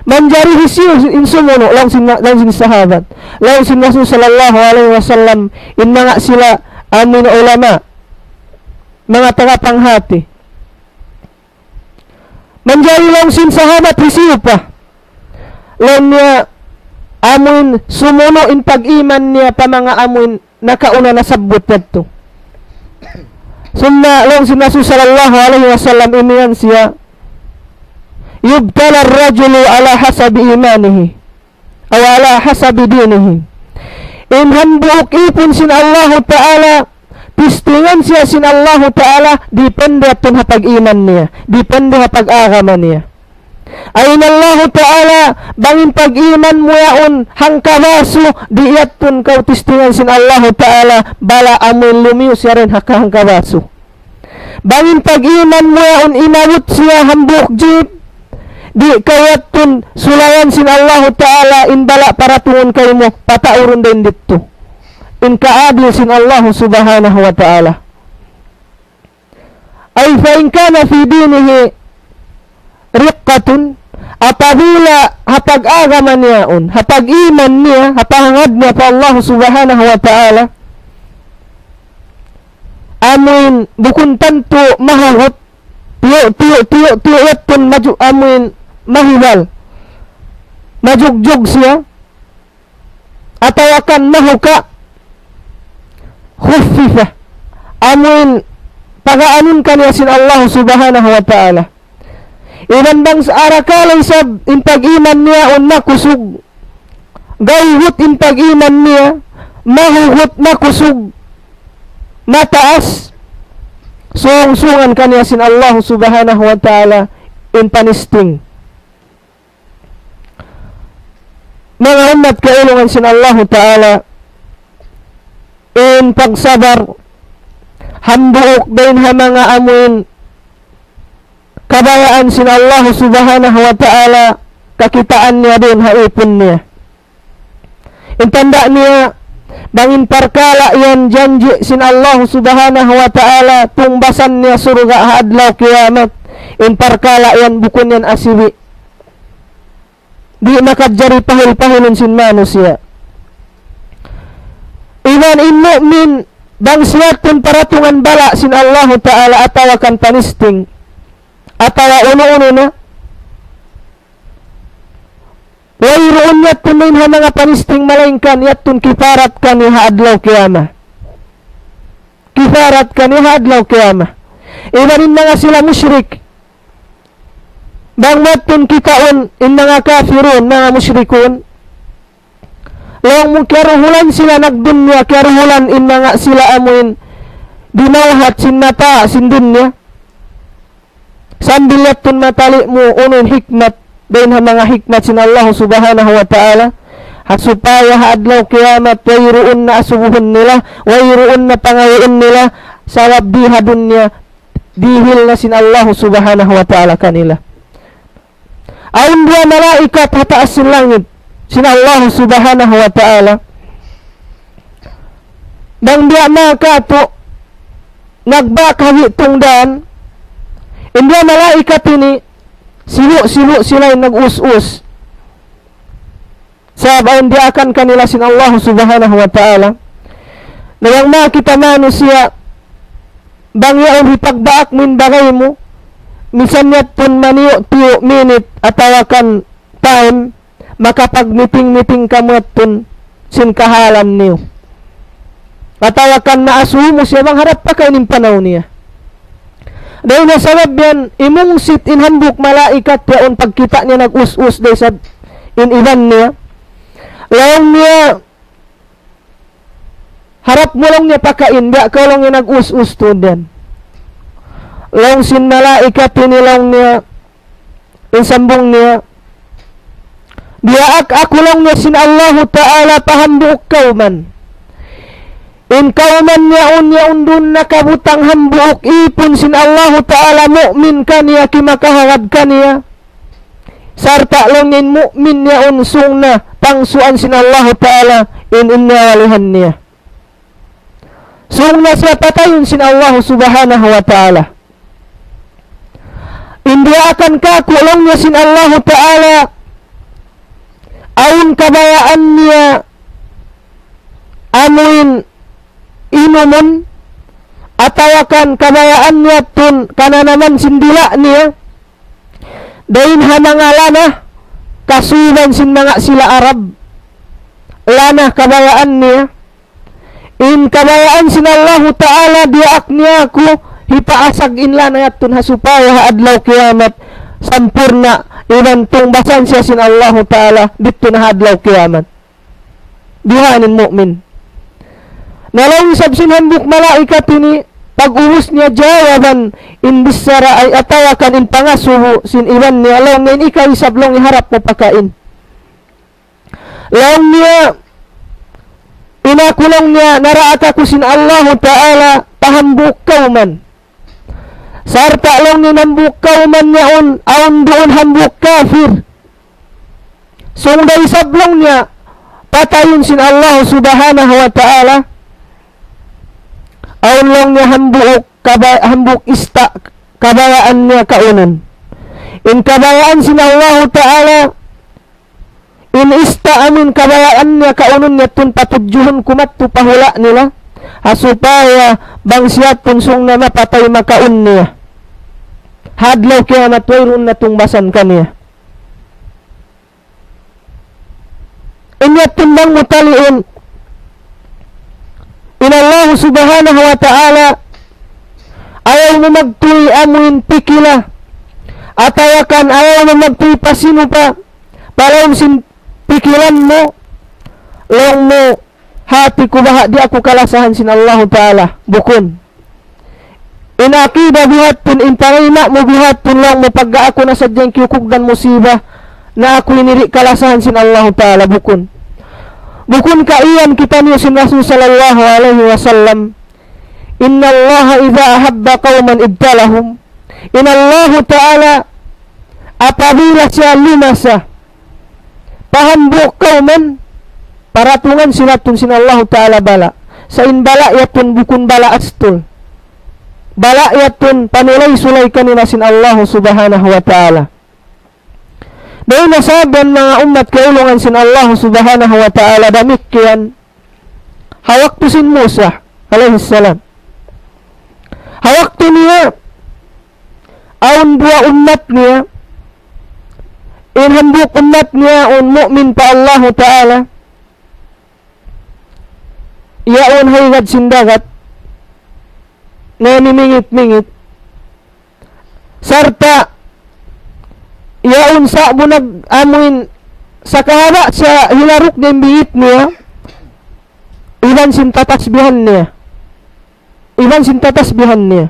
Manjari hisiyu in sumunu', laung sin, laung sin sahabat. Laung sin Rasul sallallahu alayhi wasallam, in manga sila amuin ulama, manga tagapanghati. Manjari laung sin sahabat, hisiyu pa? Laung niya, amuin sumunu' in pag-iman niya pa manga amuin nakauna nasabbut yadtu. Summa laung sin Rasul sallallahu alayhi wasallam, imiyan siya, يبتلى الرجل على حسب إيمانه أو على حسب دينه. In hambuuk ipun sin Allahu Ta'ala, tistingan siya sin Allahu Ta'ala, dipende yadtu ha pag-iman niya, dipende ha pag-agama niya. Awn Allahu Ta'ala, bang in pag-iman mu yaun hangkabasu, di' yadtu kaw tistingan sin Allahu Ta'ala, bala amuin lumiyu siya dayn ha kahangkabasu. Bang in pag-iman mu yaun inabut siya hambuuk jip, di' kaw yadtu sulayan sin Allahu Ta'ala, in bala' paratungun kaymu, pataurun dayn didtu. In kaadil sin Allahu Subhanahu wa Ta'ala. أي فإن كان في دينه رقة, apabila ha pag-agama niya yaun, ha pag-iman niya, ha pahangad niya pa Allah Subhanahu wa Ta'ala, amuin bukun tantu mahugut, tiyu', tiyu', tiyu', tiyu' yadtu maju-, amuin mahibal, majugjug siya, atawa kan mahuka', خفف, amuin pagaanun kaniya sin Allah Subhanahu wa Ta'ala. Iban bang sa arakala' isab in pag-iman niya yaun makusug, gayut in pag-iman niya, mahugut, makusug, mataas, sung-sungan kaniya sin Allah Subhanahu wa Ta'ala in panisting. Manga ummat kaulungan sin Allahu Ta'ala, in pagsabar, hambuuk dayn ha manga amuin kabayaan sin Allah Subhanahu wa Ta'ala, kakitaan niya dayn ha ipun niya. In tanda' niya, bang in parkala' yan janji' sin Allah Subhanahu wa Ta'ala, tungbasan niya surga' ha adlaw kiyamat, in parkala' yan bukun yan asibi'. Di' makajari pahil-pahilun sin manusiya'. Iban in mu'min, bang siya tun paratungan bala' sin Allahu Ta'ala atawa kan panisting, atawa unu-unu na, wayruun yadtu main ha manga panisting malaingkan yadtu kiparat kaniya ha adlaw kiyamat. Kiparat kaniya ha adlaw kiyamat. Iban in manga sila mushrik. Bang mattun kitaun in manga kafirun, manga mushrikun. Laung mu kiyaruhulan sila nagdunya, kiyaruhulan in manga sila amuin dimawhat sin mata, sin dunya. Sambil yadtu matali' mu unu in hikmat, dayn ha manga hikmat sin Allah Subhanahu wa Ta'ala. Ha supaya ha adlaw kiyamat, wayruun na asubuhun nila, wayruun na pangayuun nila, sabab di ha dunya, dihil na sin Allah Subhanahu wa Ta'ala kanila. Awn duwa malaikat ha taas sin langit, sin Allah Subhanahu wa Ta'ala. Bang biya' makatu', nagbak ha gi'tung dan, in duwa malaikat ini, sibu'-sibu' sila in nag-us-us. Sabab awn diyaakan kanila sin Allah Subhanahu wa Ta'ala. Na bang makita' manusiya', bang yaun hipagbaak mu in bagay mu, misan yadtu maniyu'-tiyu' minit atawa kan time, makapag-meeting-meeting kamu yadtu sin kahalan niyu. Atawa kan naasubu mu siya bang harap pa kaw in panaw niya. Dayn ha sabab yan, imungsit in hambuuk malaikat yaun pagkita' niya nag-us-us da isab in iban niya. Laung niya, harap mu laung niya pakain, biya' kaw laung niya nag-us-us tuud yan. Laung sin malaikat ini laung niya, in sambung niya, diyaak aku laung niya sin Allahu Ta'ala pa hambuuk kawman. In kawman yaun, yaun duun nakabutang hambuuk ipun sin Allahu Ta'ala, mu'min kaniya, kimakahagad kaniya. Sarta' laung niya in mu'min yaun sūng na tangsuan sin Allahu Ta'ala in, in nyawalihan niya. Sūng na siya patayun sin Allah Subhanahu wa Ta'ala. In diyaakan kāku' laung niya sin Allahu Ta'ala, awn kabayaan niya amuin inumun, atawa kan kabayaan niya tun kananaman sin dila' niya, dayn ha manga lana, kasuban sin manga sila Arab, lana kabayaan niya. In kabayaan sin Allahu Ta'ala diyaak niya aku hipaasag in lana yadtu ha supaya ha adlaw kiyamat sampurna' iban tungbasan siya sin Allahu Ta'ala didtu na ha adlaw kiyamat. Bihaini in mu'min. Na laung isab sin hambuuk malaikat ini, pag-ubus niya jawaban in bichara ay atawa kan in pangasubu sin iban niya, laung niya in ikaw isab laung niya harap mu pakain. Laung niya, in aku laung niya, naraak aku sin Allahu Ta'ala pa hambuuk kawman. Sarta' laung niya in hambuuk kawman yaun, awn duun hambuuk kafir. Sūng da isab laung niya, patayun sin Allah Subhanahu wa Ta'ala. Awn laung niya hambuuk kaba-, hambuuk ista' kabayaan niya kaunun. In kabayaan sin Allahu Ta'ala, in ista' amun kabayaan niya kaunun niya tun patudjuhun ku madtu pa hula' nila. Ha supaya bang siya tun sūng na mapatay makaun niya. Ha adlaw kiyamat wayruun na tungbasan kaniya. In yadtu bang mu taliun, in Allah Subhanahu wa Ta'ala, ayaw mu magtuy amuin pikila, atawa kan ayaw mu magtuy pasinupa, pa lawm sin pikilan mu, laung mu, hati ku baha' di' aku kalasahan sin Allahu Ta'ala, bukun. In akida biha' yadtu, in panayma' mu biha' yadtu, laung mu pagga aku na sadja in kiyukugdan musiba, na aku ini di' kalasahan sin Allahu Ta'ala, bukun. Bukun ka iyan kitaniyu sin Rasul sallallahu alayhi wasallam, إن الله إذا أحب قوما ابتلاهم. In Allahu Ta'ala apabila siya lumasa pa hambuuk kawman, paratungan sila tuud sin Allahu Ta'ala bala'. Sa' in bala' yadtu bukun bala' astul. Bala' yadtu panulay-sulay kanila sin Allahu Subhanahu wa Ta'ala. Dayn ha sabab yan manga ummat kaulungan sin Allahu Subhanahu wa Ta'ala damikkiyan ha waktu sin Musa alayhi salam. Ha waktu niya, awn duwa ummat niya, in hambuuk ummat niya, awn mu'min pa Allahu Ta'ala, yaun ha higad sin dagat, namimingit-mingit, sarta' yaun sa' bunag amuin sakahaba' sa hilaruk niya in bingit niya, iban sin tatasbihan niya. Iban sin tatasbihan niya.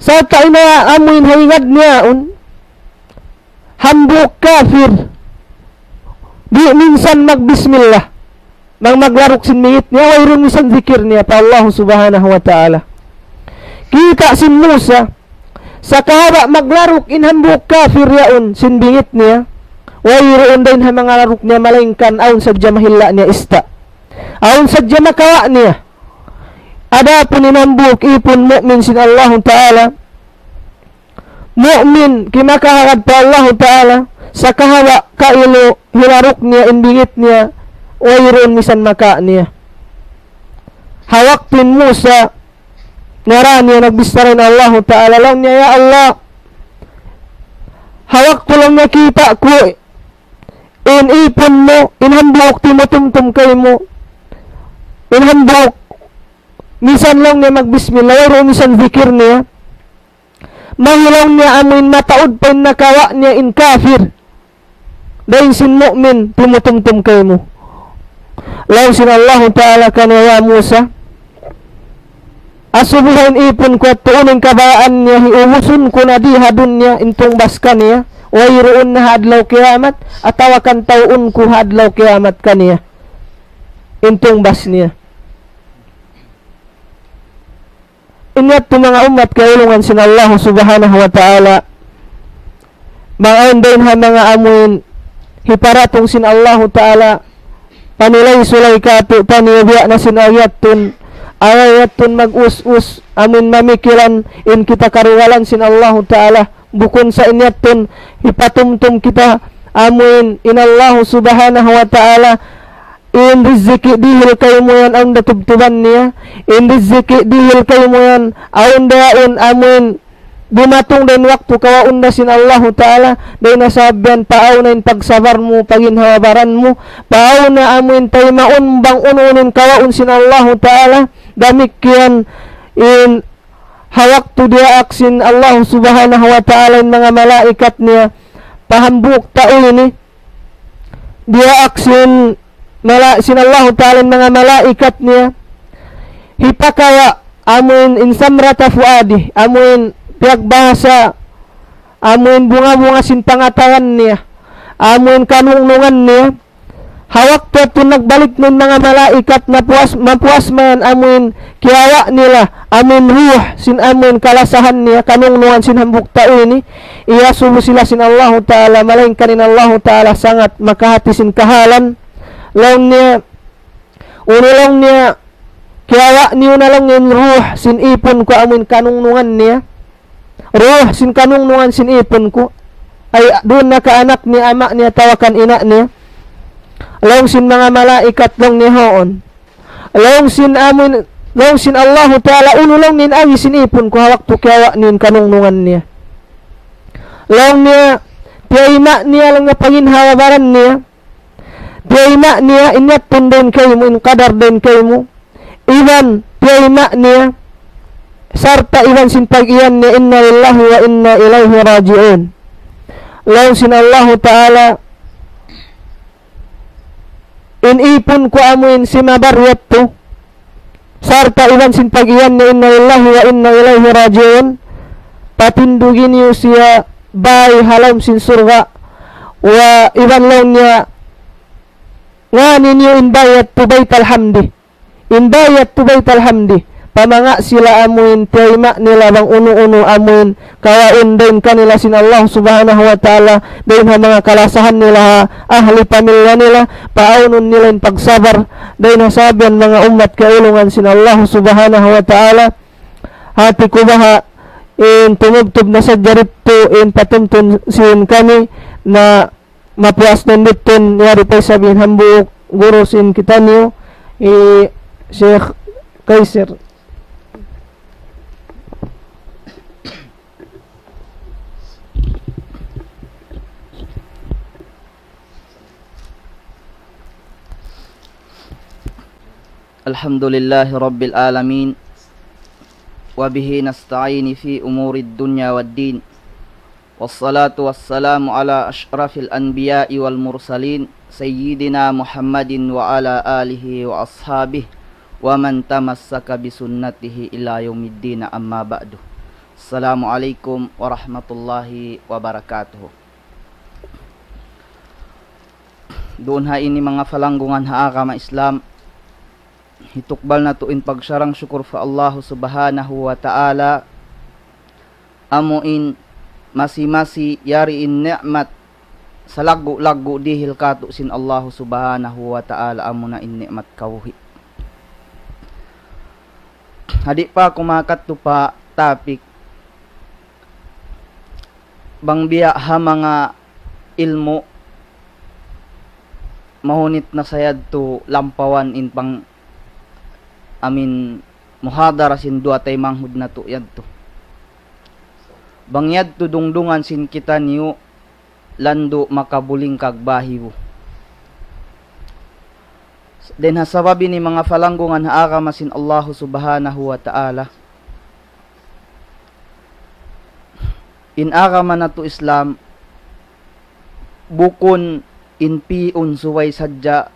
Sarta' in amuin ha higad niya yaun, hambuuk kafir, di' minsan magbismillah. Bang maglaruk sin bingit niya, wayruun minsan zikir niya pa Allah Subhanahu wa Ta'ala. Kita' sin Musa, sakahaba' maglaruk in hambuuk kafir yaun sin bingit niya, wayruun dayn ha manga laruk niya malaingkan awn sadja mahilla' niya ista'. Awn sadja makawa' niya. Adapun in hambuuk ipun mu'min sin Allahu Ta'ala, mu'min, kimakahagad pa Allahu Ta'ala, sakahaba' kailu hilaruk niya in bingit niya, wayruun misan makawa' niya. Ha waktu in Musa, nara niya nagbichara in Allahu Ta'ala, laung niya, "Ya Allah, ha waktu laung niya kita' ku in ipun mu, in hambuuk timutumtum kaymu, in hambuuk misan laung niya magbismillah, wayruun misan zikir niya. Mahilaung niya amuin mataud pa in nakawa' niya in kafir dayn sin mu'min timutumtum kaymu." Laung sin Allahu Ta'ala kaniya, "Ya Musa, asubuha in ipun ku yadtu, unu in kabayaan niya, hiubusun ku na di ha dunya in tungbas kaniya, wayruun na ha adlaw kiyamat, atawa kan tawun ku ha adlaw kiyamat kaniya in tungbas niya." In yadtu manga ummat kaulungan sin Allahu Subhanahu wa Ta'ala, manga awn dayn ha manga amuin hiparatung sin Allahu Ta'ala, panulay-sulay kātu'niyu biya' na sin ayattun, ayattun mag-us-us, amuin mamikilan in kita karugalan sin Allahu Ta'ala, bukun sa' in yadtu hipatumtum kita amuin in Allahu Subhanahu wa Ta'ala, in riziki dihil kaymu yan awn da tubtuban niya, in riziki dihil kaymu yan awn da yaun amuin dumatung da in waktu kawaun da sin Allahu Ta'ala, dayn ha sabab yan paawn na in pagsabar mu, paginhawa-baran mu, paawn na amuin taymaun bang unu-unu in kawaun sin Allahu Ta'ala, damikkiyan in ha waktu diyaak sin Allah Subhanahu wa Ta'ala in manga malaikat niya, pa hambuuk tau ini, diyaak sin mala-, sin Allah Ta'ala in manga malaikat niya, hipakawa' amuin in samrata fuadi, amuin piyagbahasa, amuin bunga-bunga sin pangatayan niya, amuin kanungnungan niya, ha waktu yadtu nagbalik na in manga malaikat, napuas, mapuas mayan amuin kiyawa' nila, amuin ruh sin amuin kalasahan niya, kanungnungan sin hambuuk tau ini, iyasubu sila sin Allahu Ta'ala, malaingkan in Allahu Ta'ala sangat makahati sin kahalan. Laung niya, unu laung niya, kiyawa' niyu na laung niya in ruh sin ipun ku amuin kanungnungan niya. Ruh sin kanungnungan sin ipun ku. Ay, duun na ka anak niya, ama' niya, atawa kan ina' niya. Laung sin manga malaikat laung niya huun. Laung sin amuin, laung sin Allahu Ta'ala, unu laung niya in agi sin ipun ku ha waktu kiyawa' niyu in kanungnungan niya. Laung niya, tiyayma' niya laung niya paginhawa-baran niya. Tiyayma' niya in yadtu dayn kaymu, in qadar dayn kaymu. Iban tiyayma' niya, sarta' iban sin pag-iyan niya, "Inna lillahi wa inna ilayhi raji'un." Laung sin Allahu Ta'ala, in ipun ku amuin simabar yadtu, sarta' iban sin pag-iyan niya, "Inna lillahi wa inna ilayhi raji'un." Patindugi niyu siya bāy ha lawm sin surga'. Wa iban laung niya, ngani niyu in bāy yadtu Baytal Hamdi. In bāy yadtu Baytal Hamdi. pamanga' sila amuin tiyayma' nila bang unu-unu amuin kawaun dayn kanila sin Allah Subhanahu wa Ta'ala, dayn ha manga kalasahan nila ha ahli pamilya nila, paawnun nila in pagsabar dayn ha sabihan manga ummat kaulungan sin Allah Subhanahu wa Ta'ala. Hati ku baha' in tumubtub na sadja didtu in patumtum sin kami na mapuas na in didtu in yari pa isab in hambuuk guru sin kitaniyu, hi Sheikh Kaysir. الحمد لله رب العالمين، وبه نستعين في أمور الدنيا والدين، والصلاة والسلام على أشرف الأنبياء والمرسلين سيدنا محمد وعلى آله وأصحابه ومن تمسك بسنته إلى يوم الدين، أما بعد. السلام عليكم ورحمة الله وبركاته. Duun ha ini manga palanggungan ha agama Islam, hitukbal natu' in pagsarang-sukur pa Allahu Subhanahu wa Ta'ala, amu in masi-masi yari in ni'mat salaggu'-laggu' dihil kātu' sin Allahu Subhanahu wa Ta'ala, amuna in ni'mat kabuhi'. Di' pa aku makadtu pa topic, bang biya' ha manga ilmu', mahunit na sa yadtu lampawan in pang amin muhadara sin duwa taymanghud natu' yadtu. Bang yadtu dungdungan sin kitaniyu, landu' makabulingkag bahibu. Dayn ha sabab ini manga palanggungan ha agama sin Allahu Subhanahu wa Ta'ala, in agama natu' Islam, bukun in pi'un subay sadja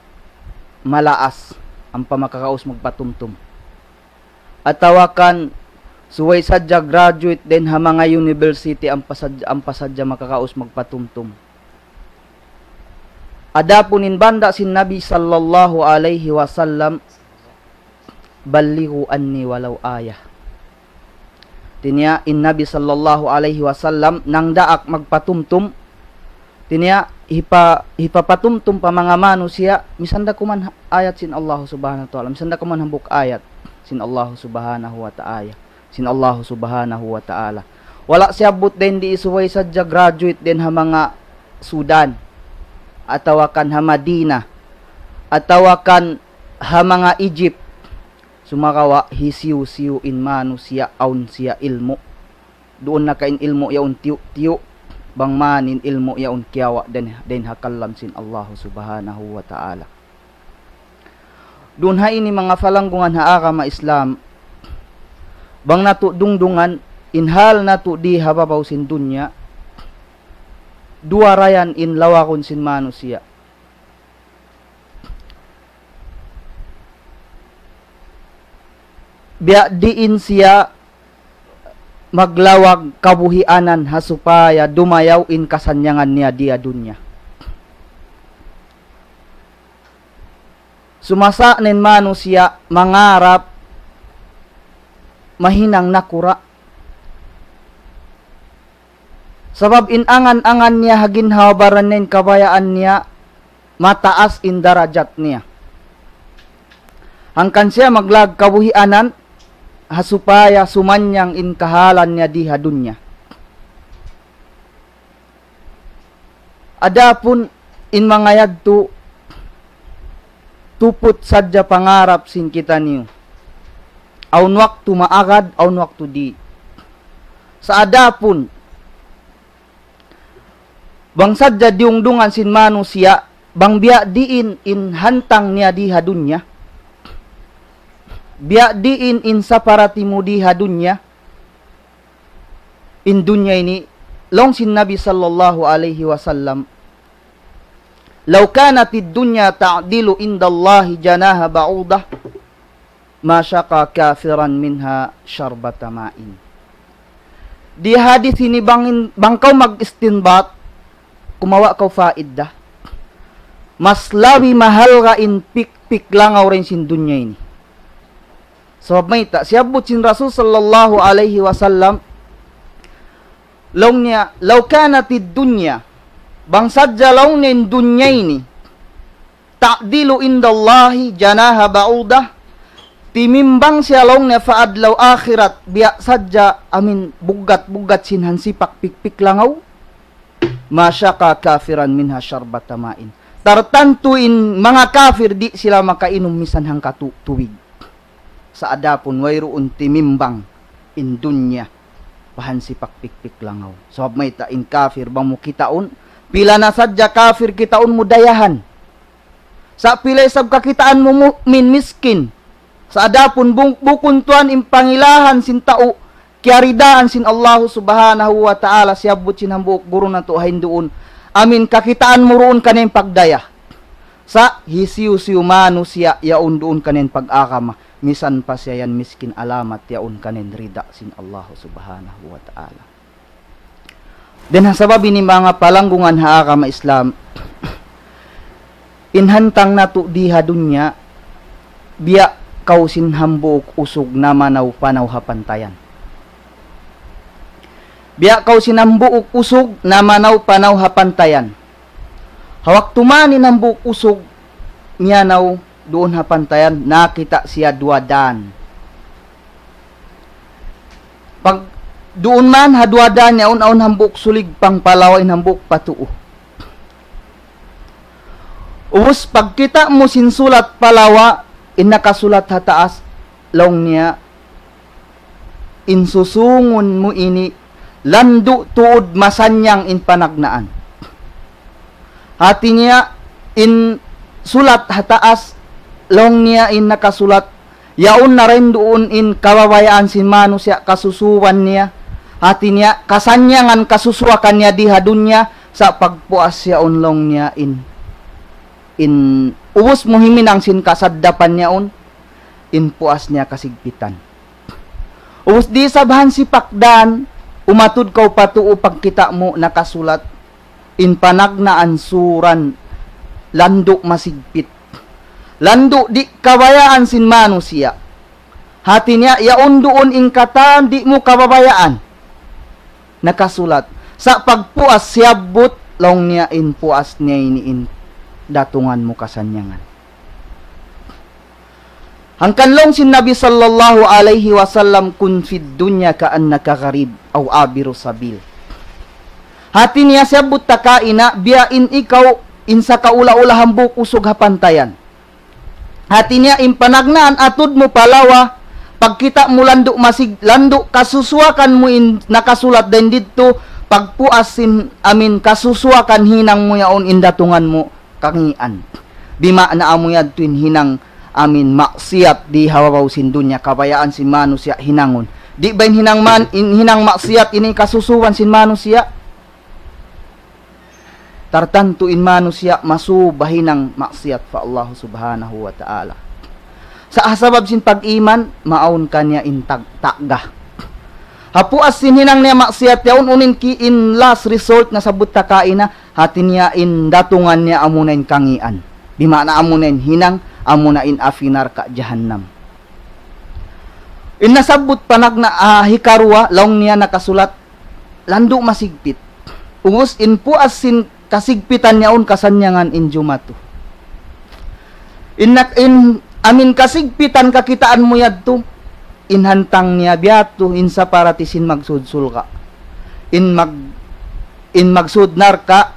malaas ampa makakaus magpatumtum, atawa kan subay sadja graduate dayn ha manga university ampa sadja, ampa sadja makakaus magpatumtum. Adapun in banda' sin Nabi sallallahu alayhi wasallam, "Ballighu anni walaw ayah." Hati niya in Nabi sallallahu alayhi wasallam nangdaak magpatumtum. Hati niya hipa-, hipapatumtum pa manga manusiya', misan da kuman ha-, ayat sin Allah Subhanahu wa Ta'ala, misan da kuman hambuuk ayat sin Allah Subhanahu wa Ta'ala, sin Allah Subhanahu wa Ta'ala. Wala' siyabbut dayn di subay sadja graduate dayn ha manga Sudan, atawa kan ha Madina, atawa kan ha manga Egypt. Sumagawa' hisiyu-siyu in manusiya' awn siya ilmu'. Duun na ka in ilmu' yaun tiyu'-tiyu', bang man in ilmu' yaun kiyawa' dayn, dayn ha kalam sin Allahu Subhanahu wa Ta'ala. Duun ha ini manga palanggungan ha agama Islam, bang natu' dungdungan in hal natu' di ha babaw sin dunya, duwa ra yan in lawagun sin manusiya'. Biya' diin siya maglawag kabuhianan ha supaya dumayaw in kasannyangan niya di ha dunya. Sumasa' na in manusiya' mangarap mahinang nakura'. Sabab in angan-angan niya ha ginhawa-baran niya, in kabayaan niya, mataas in darajat niya. Hangkan siya maglawag kabuhianan ha supaya sumannyang in kahalan niya di ha dunya. Adapun in manga yadtu tuput sadja pangarap sin kitaniyu. Awn waktu maagad, awn waktu di'. Sa' adapun bang sadja diyungdungan sin manusiya', bang biya' diin in hantang niya di ha dunya, biya' diin in saparati mu di ha dunya, in dunya ini, laung sin Nabi sallallahu alayhi wasallam, لو كانت الدنيا تعدل عند الله جناح بعوضة ما سقى كافرا منها شربة ماء. Di hadis ini bang in-, bang kaw mag-istinbat, kumawa' kaw faida, mas labi mahalga' in pikpik langaw dayn sin dunya ini. Sabab mayta', siyabbut sin Rasul sallallahu alayhi wasallam, laung niya, لو كانت الدنيا, bang sadja laung niya in dunya ini, تعدل عند الله جناح بعوضة, timimbang siya laung niya pa adlaw akhirat, biya' sadja amin buggat-buggat sin hansipak pikpik langaw, ما سقى كافرا منها شربة ماء. Tartantu in manga kafir di' sila makainum misan hangkatu' tubig. Sa' adapun wayruun timimbang in dunya pa hansipak pikpik langaw. Sabab mayta' in kafir bang mu kitaun, pila na sadja kafir kitaun mu dayahan. Sa' pila isab kakitaan mu mu'min miskin. Sa' adapun bung-, bukun tuwan in pangilahan sin tau, kiyaridaan sin Allahu Subhanahu wa Ta'ala, siyabbut sin hambuuk guru natu' ha yan duun. Amin kakitaan mu duun kaniya in pagdaya. Sa' hisiyu-siyu manusiya' yaun duun kaniya in pag-agama, misan pa siya yan miskin alamat yaun kaniya in rida sin Allahu Subhanahu wa Ta'ala. Dayn ha sabab ini manga palanggungan ha agama Islam, in hantang natu' di ha dunya, biya' kaw sin hambuuk usug namanaw-panaw ha pantayan. Biya' kaw sin hambuuk usug namanaw-panaw ha pantayan. Ha waktu man in hambuuk usug miyanaw duun ha pantayan, nakakita' siya duwa dan. Pag duun man ha duwa dan yaun, awn hambuuk sulig pangpalawa in hambuuk pa tuu. Ubus pagkita' mu sin sulat palawa, in nakasulat ha taas, laung niya, in susungun mu ini, landu' tuud masannyang in panagnaan. Hati niya, in sulat ha taas, laung niya in nakasulat, yaun na dayn duun in kababayaan sin manusiya' kasusuwan niya. Hati niya, kasannyangan kasusuwakan niya di ha dunya, sa' pagpuas yaun laung niya in, in ubus mu himinang sin kasaddapan yaun, in puas niya kasigpitan. Ubus di' isab hansipak dan, umatud kaw pa tuu pagkita' mu nakasulat, in panagnaan suran landu' masigpit. Landu' di' kabayaan sin manusiya'. Hati niya, yaun duun in katan di' mu kababayaan. Nakasulat. Sa' pagpuas siyabbut, laung niya in puas niya ini in datungan mu kasannyangan. Hangkan laung sin Nabi sallallahu alayhi wasallam, كن في الدنيا كأنك غريب أو عابر سبيل. Hati niya siyabbut ta kaina, biya' in ikaw, in sakaula-ula hambuuk usug ha pantayan. Hati niya in panagnaan atud mu palawa, pagkita' mu landu' masig-, landu' kasusuwakan mu in nakasulat dayn didtu, pagpuas sin amin kasusuwakan hinang mu yaun in datungan mu kangian. Bima'na amu yadtu in hinang amin maksiyat di ha babaw sin dunya, kabayaan sin manusiya' hinangun. Di' ba in hinang man, in hinang maksiyat ini kasusuwan sin manusiya'? Tartantu in manusiya' masuba hinang maksiyat pa Allah Subhanahu wa Ta'ala. Sa' ha sabab sin pag-iman, maawn kaniya in tag-, taga. Ha puas sin hinang niya maksiyat yaun, unu in ki-, in last result nasabbut ta kaina, hati niya in datungan niya amuna in kangian. Bima'na amuna in hinang, amuna in api narka' jahannam. In nasabbut panagna', ah, hikaruwa, laung niya nakasulat, landu' masigpit. Ubus in puas sin kasigpitan yaun kasannyangan in jumatu. In nak-, in amin kasigpitan kakitaan mu yadtu, in hantang niya biyadtu, in saparati sin magsud surga'. In mag-, in magsud narka',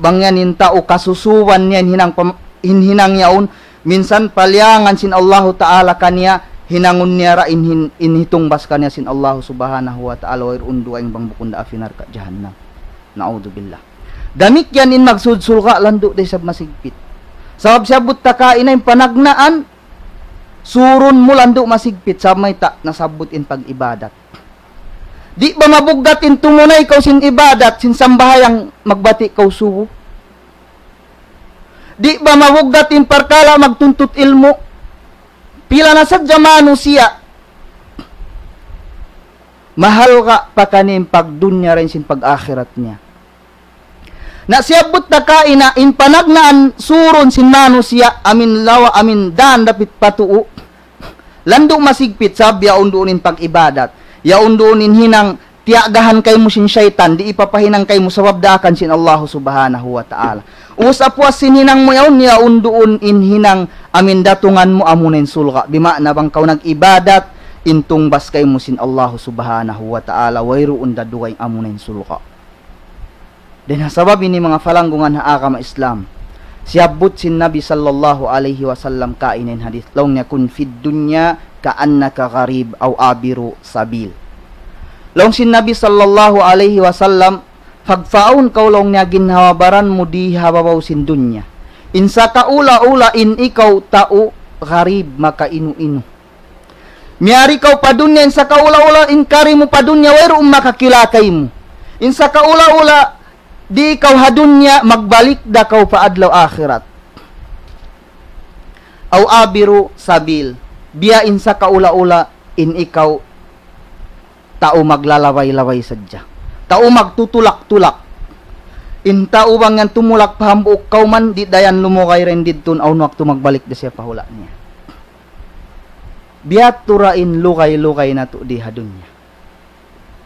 bang yan in tau kasusuwan niya in hinang pam-, in hinang yaun, minsan paliyangan sin Allahu Ta'ala kaniya, hinangun niya ra in hin-, in hitungbas kaniya sin Allahu Subhanahu wa Ta'ala, wayruun dugaing bang bukun da api narka' jahannam. Na'udzubillah. Damikkiyan in magsud surga' landu' da isab masigpit. Sabab siyabbut ta kaina in panagnaan, surun mu landu' masigpit, sabab mayta' nasabbut in pag-ibadat. Di' ba mabuggat in tumunay kaw sin ibadat, sin sambahayang magbati' kaw subu? Di' ba mabuggat in parkala' magtuntut ilmu'? Pila na sadja manusiya', mahalga' pa kaniya in pagdunya dayn sin pag-akhirat niya. Na siyabbut ta kaina in panagnaan surun sin manusiya', amin lawa, amin dan dapit pa tuu. Landu' masigpit sabab yaun duun in pag-ibadat. Yaun duun in hinang tiyagahan kaymu sin saytan, di' ipapahinang kaymu sabab daakan sin Allahu Subhanahu wa Ta'ala. Ubus apuas sin hinang mu yaun, yaun duun in hinang amin datungan mu amuna in surga'. Bima'na bang kaw nag-ibadat, in tungbas kaymu sin Allahu Subhanahu wa Ta'ala, wayruun da dugaing amuna in surga'. Dayn ha sabab ini manga palanggungan ha agama Islam. Siyabbut sin Nabi sallallahu alayhi wasallam kaina in hadith. Laung niya, كن في الدنيا كأنك غريب أو عابر سبيل. Laung sin Nabi sallallahu alayhi wasallam, pagpaun kaw laung niya ginhawa-baran mu di ha babaw sin dunya. In sakaula-ula in ikaw tau gharib makainu-inu. Miyari kaw pa dunya, in sakaula-ula in kari mu pa dunya, wayruun makakila kaymu. In sakaula-ula di' ikaw ha dunya, magbalik da kaw pa adlaw akhirat. أو عابر سبيل. Biya' in sakaula-ula in ikaw tau maglalabay-labay sadja. Tau magtutulak-tulak. In tau bang yan tumulak pa hambuuk kawman, di' da yan lumugay dayn didtu, awn waktu magbalik da siya pa hula' niya. Biya' tu ra in lugay-lugay natu' di ha dunya.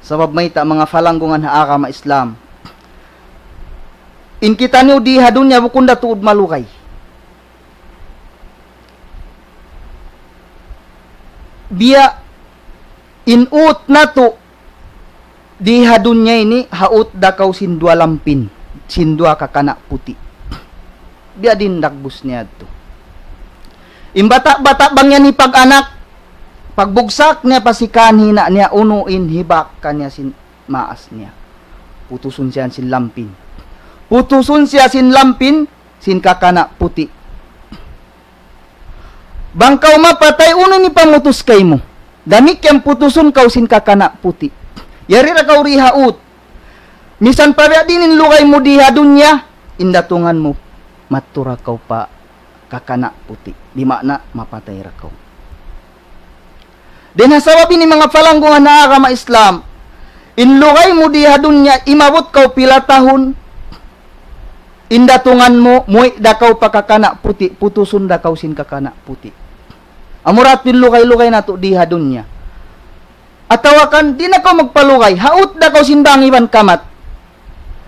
Sabab mayta', manga palanggungan ha agama Islam, in kitaniyu di ha dunya bukun da tuud malugay. Biya' in ut natu' di ha dunya ini, haut da kaw sin duwa lampin, sin duwa kakana' puti'. Biya' diin dagbus niya yadtu. In bata'-bata' bang yan hipag-anak, pagbugsak niya pa sikan ina' niya, unu in hibak kaniya sin maas niya. Putusun siya sin lampin. Putusun siya sin lampin, sin kakana' puti'. Bang kaw mapatay, unu in hipamutus kaymu? Damikkiyan putusun kaw sin kakana' puti'. Yari ra kaw di ha ut. Misan pa biya' diin in lugay mu di ha dunya, in datungan mu, madtu ra kaw pa kakana' puti'. Bima'na, mapatay ra kaw. Dayn ha sabab ini manga palanggungan ha agama Islam, in lugay mu di ha dunya, imabut kaw pila tahun, in datungan mu, muwi' da kaw pa kakana' puti', putusun da kaw sin kakana' puti'. Amura yadtu in lugay-lugay natu' di ha dunya. Atawa kan, di' na kaw magpalugay, haut da kaw sin bang iban kamat.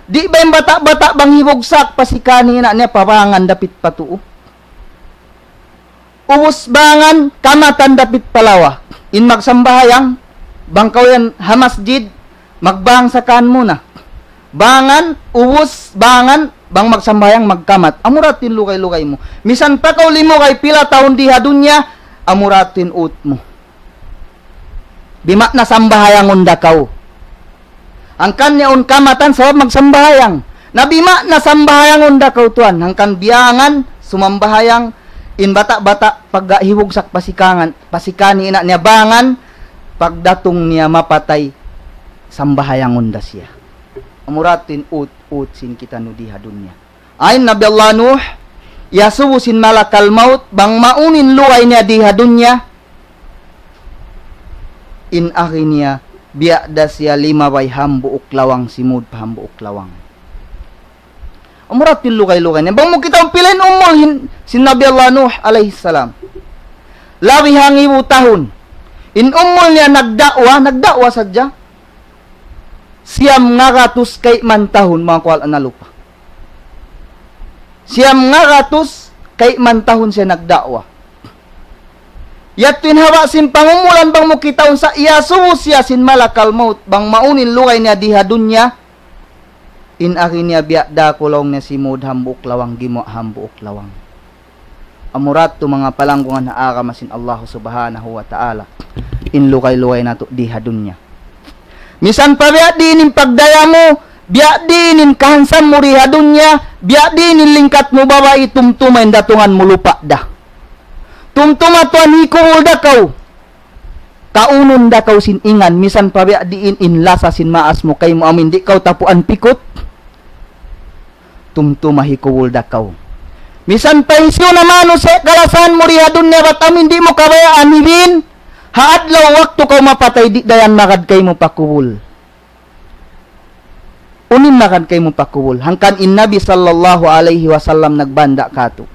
Di' ba in bata'-bata' bang hibugsak pa sikan ina' niya, pa bangan dapit pa tuu. Ubus bangan, kamatan dapit pa lawa. In magsambahayang, bang kaw yan ha masjid, magbang sa kan muna. Bangan, ubus, bangan, bang magsambahayang, magkamat. Amura yadtu in lugay-lugay mu. Misan pa kaw limugay pila tahun di ha dunya, amura yadtu in ut mu. Bima'na sambahayangun da kaw. Hangkan niya un kamatan sabab magsambahayang. Na bima'na sambahayangun da kaw tuwan. Hangkan biyangan, sumambahayang, in bata'-bata' pagga hibugsak pa sikan, pa sikan ina' niya bangan, pagdatung niya mapatay, sambahayangun da siya. Amura yadtu in ut, ut sin kitaniyu di ha dunya. Awn Nabi Allah Nuh, iyasubu sin malakal maut, bang mawn in lugay niya di ha dunya. In agi niya, biya' da siya limabay hambuuk lawang, simud pa hambuuk lawang. Amura yadtu in lugay-lugay niya. Bang mu kitaun pila in umul sin Nabi Allah Nuh alayhi salam. Labi hangibu tahun. In umul niya nagda'wa, nagda'wa sadja. Siyam ngagatus kayman tahun, manga kuwal analupa. Siyam ngagatus kayman tahun siya nagda'wa. Yadtu in haba' sin pangumulan bang mu kitaun sa iyasubu siya sin malakal maut, bang mawn in lugay niya di ha dunya, in agi niya biya' da ku laung niya simud hambuuk lawang, gimuwa' hambuuk lawang. Amura yadtu manga palanggungan ha agama sin Allah Subhanahu wa Ta'ala. In lugay-lugay natu' di ha dunya. Misan pa biya' diin in pagdaya mu, biya' diin in kahansam mu di ha dunya, biya' diin in lingkat mu babai, tumtuma in datungan mu lupa' da. Tumtuma tuwan hikubul da kaw. Kaunun da kaw sin ingan, misan pa biya' diin in lasa sin maas mu kaymu amin di' kaw tapuan pikut. Tumtuma hikubul da kaw. Misan pa hisiyu na manusiya' kalasahan mu di ha dunya bat amin di' mu kabayaan hibin, ha adlaw waktu kaw mapatay di' da yan magad kaymu pa kubul. Unu in magad kaymu pa kubul. Hangkan in Nabi sallallahu alayhi wasallam nagbanda' katu'.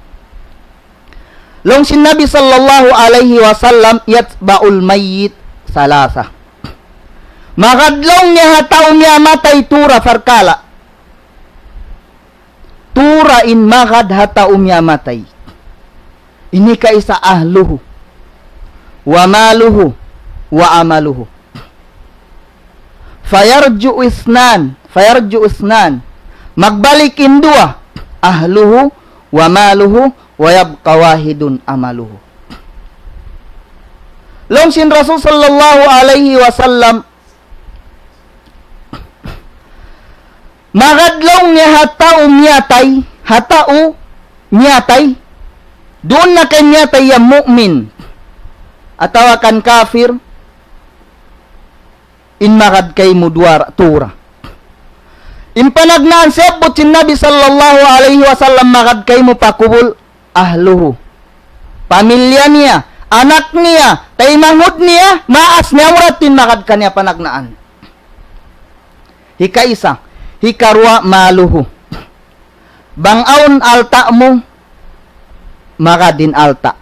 Laung sin Nabi sallallahu alayhi wasallam, يتبع الميت ثلاثة. Magad laung niya ha tau miyatay tū ra parkala'. Tū ra in magad ha tau miyatay. Ini kaisa أهله وماله وعمله. فيرجع اثنان، فيرجع اثنان. Magbalik in duwa, أهله وماله ويبقى واحد عمله. Laung sin Rasul sallallahu alayhi wasallam, magad laung niya ha tau miyatay, ha tau miyatay. Duun na kay miyatay ya mu'min atawa kan kafir, in magad kaymu duwa ra, tū ra. In panagnaan siyabbut sin Nabi sallallahu alayhi wasallam magad kaymu pa kubul, أهله. Pamilya niya, anak niya, taymanghud niya, maas niya, amura in magad kaniya panagnaan. Hikaisa, hikaruwa ماله. Bang awn alta' mu, magad in alta'.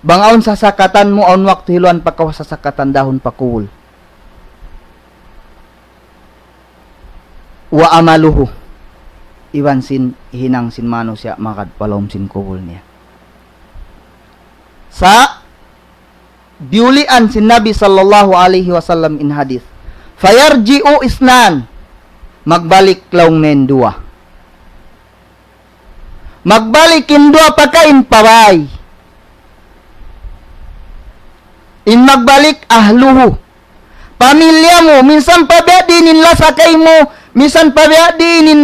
Bang awn sasakatan mu, awn waktu hiluan pa kaw sasakatan dahun pa kubul. وعمله. Iban sin hinang sin manusiya' magad pa lawm sin kubul niya. Sa' biyulian sin Nabi sallallahu alayhi wasallam in hadith. فيرجع اثنان. Magbalik laung niya in duwa. Magbalik in duwa pakain pa bay. In magbalik أهله. Pamilya mu, minsan pa biya' diin in lasa kaymu, minsan pa biya' diin in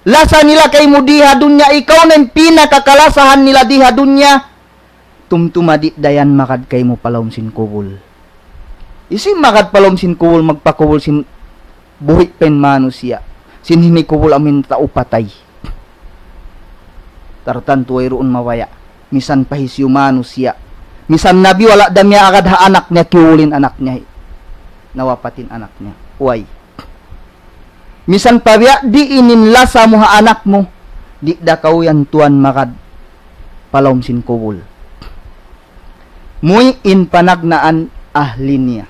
lasa nila kaymu di ha dunya, ikaw na in pinakakalasahan nila di ha dunya. Tumtuma di' da yan magad kaymu pa lawm sin kubul. Hisiyu in magad pa lawm sin kubul, magpakubul sin buhi' pa in manusiya', sin hinikubul amu in tau patay. Tartantu wayruun mabaya'. Misan pa hisiyu manusiya'. Misan nabi wala' da miyagad ha anak niya, kiyubul in anak niya. Nawapat in anak niya. Way. Misan pa biya' diin in lasa mu ha anak mu, di' da kaw yan tuwan magad pa lawm sin kubul. Muwi' in panagnaan ahli niya.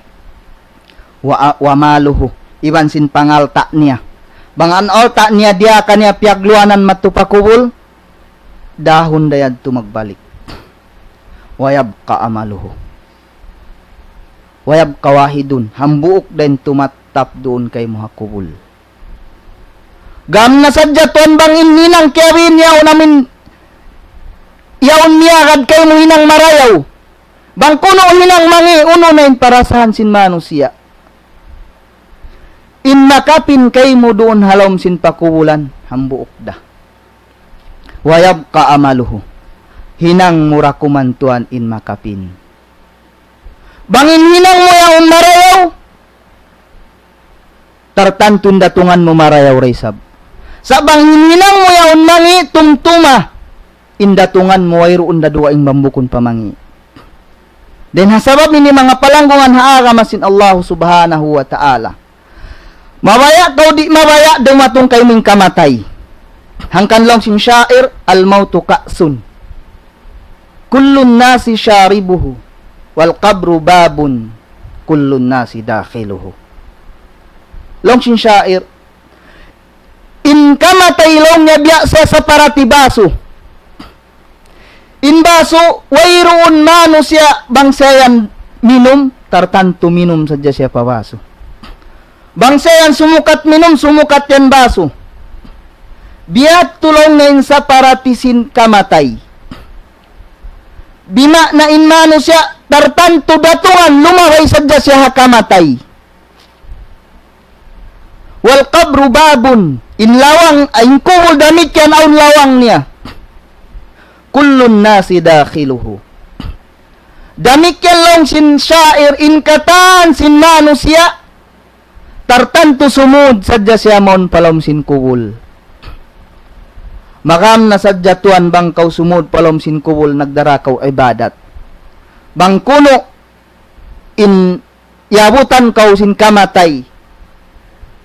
Wa, وماله, iban sin pangalta' niya. Bang in alta' niya diyaak kaniya piyagluwanan madtu pa kubul, dahun da yadtu magbalik. ويبقى عمله. ويبقى واحد, hambuuk da in tumattap duun kaymu ha kubul. Gam na sadja tuwan bang in hinang kiyabin yaun amin, yaun miyagad kaymu hinang marayaw. Bang kunu' hinang mangi', unu na in parasahan sin manusiya'. In makapin kaymu duun ha lawm sin pakubulan, hambuuk da. ويبقى عمله. Hinang mu ra kuman tuwan in makapin. Bang in hinang mu yaun marayaw, tartantu in datungan mu marayaw da isab. Sa' bang in hinang mu yaun mangi', tumtuma in datungan mu wayruun da dugaing bang bukun pa mangi'. Dayn ha sabab ini manga palanggungan ha agama sin Allah Subhanahu wa Ta'ala. Mabaya' kaw di' mabaya' dumatung kaymu in kamatay. Hangkan laung sin sha'ir, الموت كأس كل الناس شاربه والقبر باب كل الناس داخله. Laung sin sha'ir, in kamatay laung niya biya' sa saparati basu. In basu, wayruun manusiya' bang siya yan minum, tartantu minum sadja siya pa basu. Bang siya yan sumukat minum, sumukat yan basu. Biya' ha yan laung niya in saparati sin kamatay. Bima'na in manusiya', tartantu datungan, lumabay sadja siya ha kamatay. والقبر باب, in lawang, in kubul damikkiyan awn lawang niya. كل الناس داخله. Damikkiyan laung sin sha'ir, in katan sin manusiya', tartantu sumud sadja siya mawn pa lawm sin kubul. Magam na sadja tuwan bang kaw sumud pa lawm sin kubul, nagdara kaw ibadat. Bang kunu' in iyabutan kaw sin kamatay,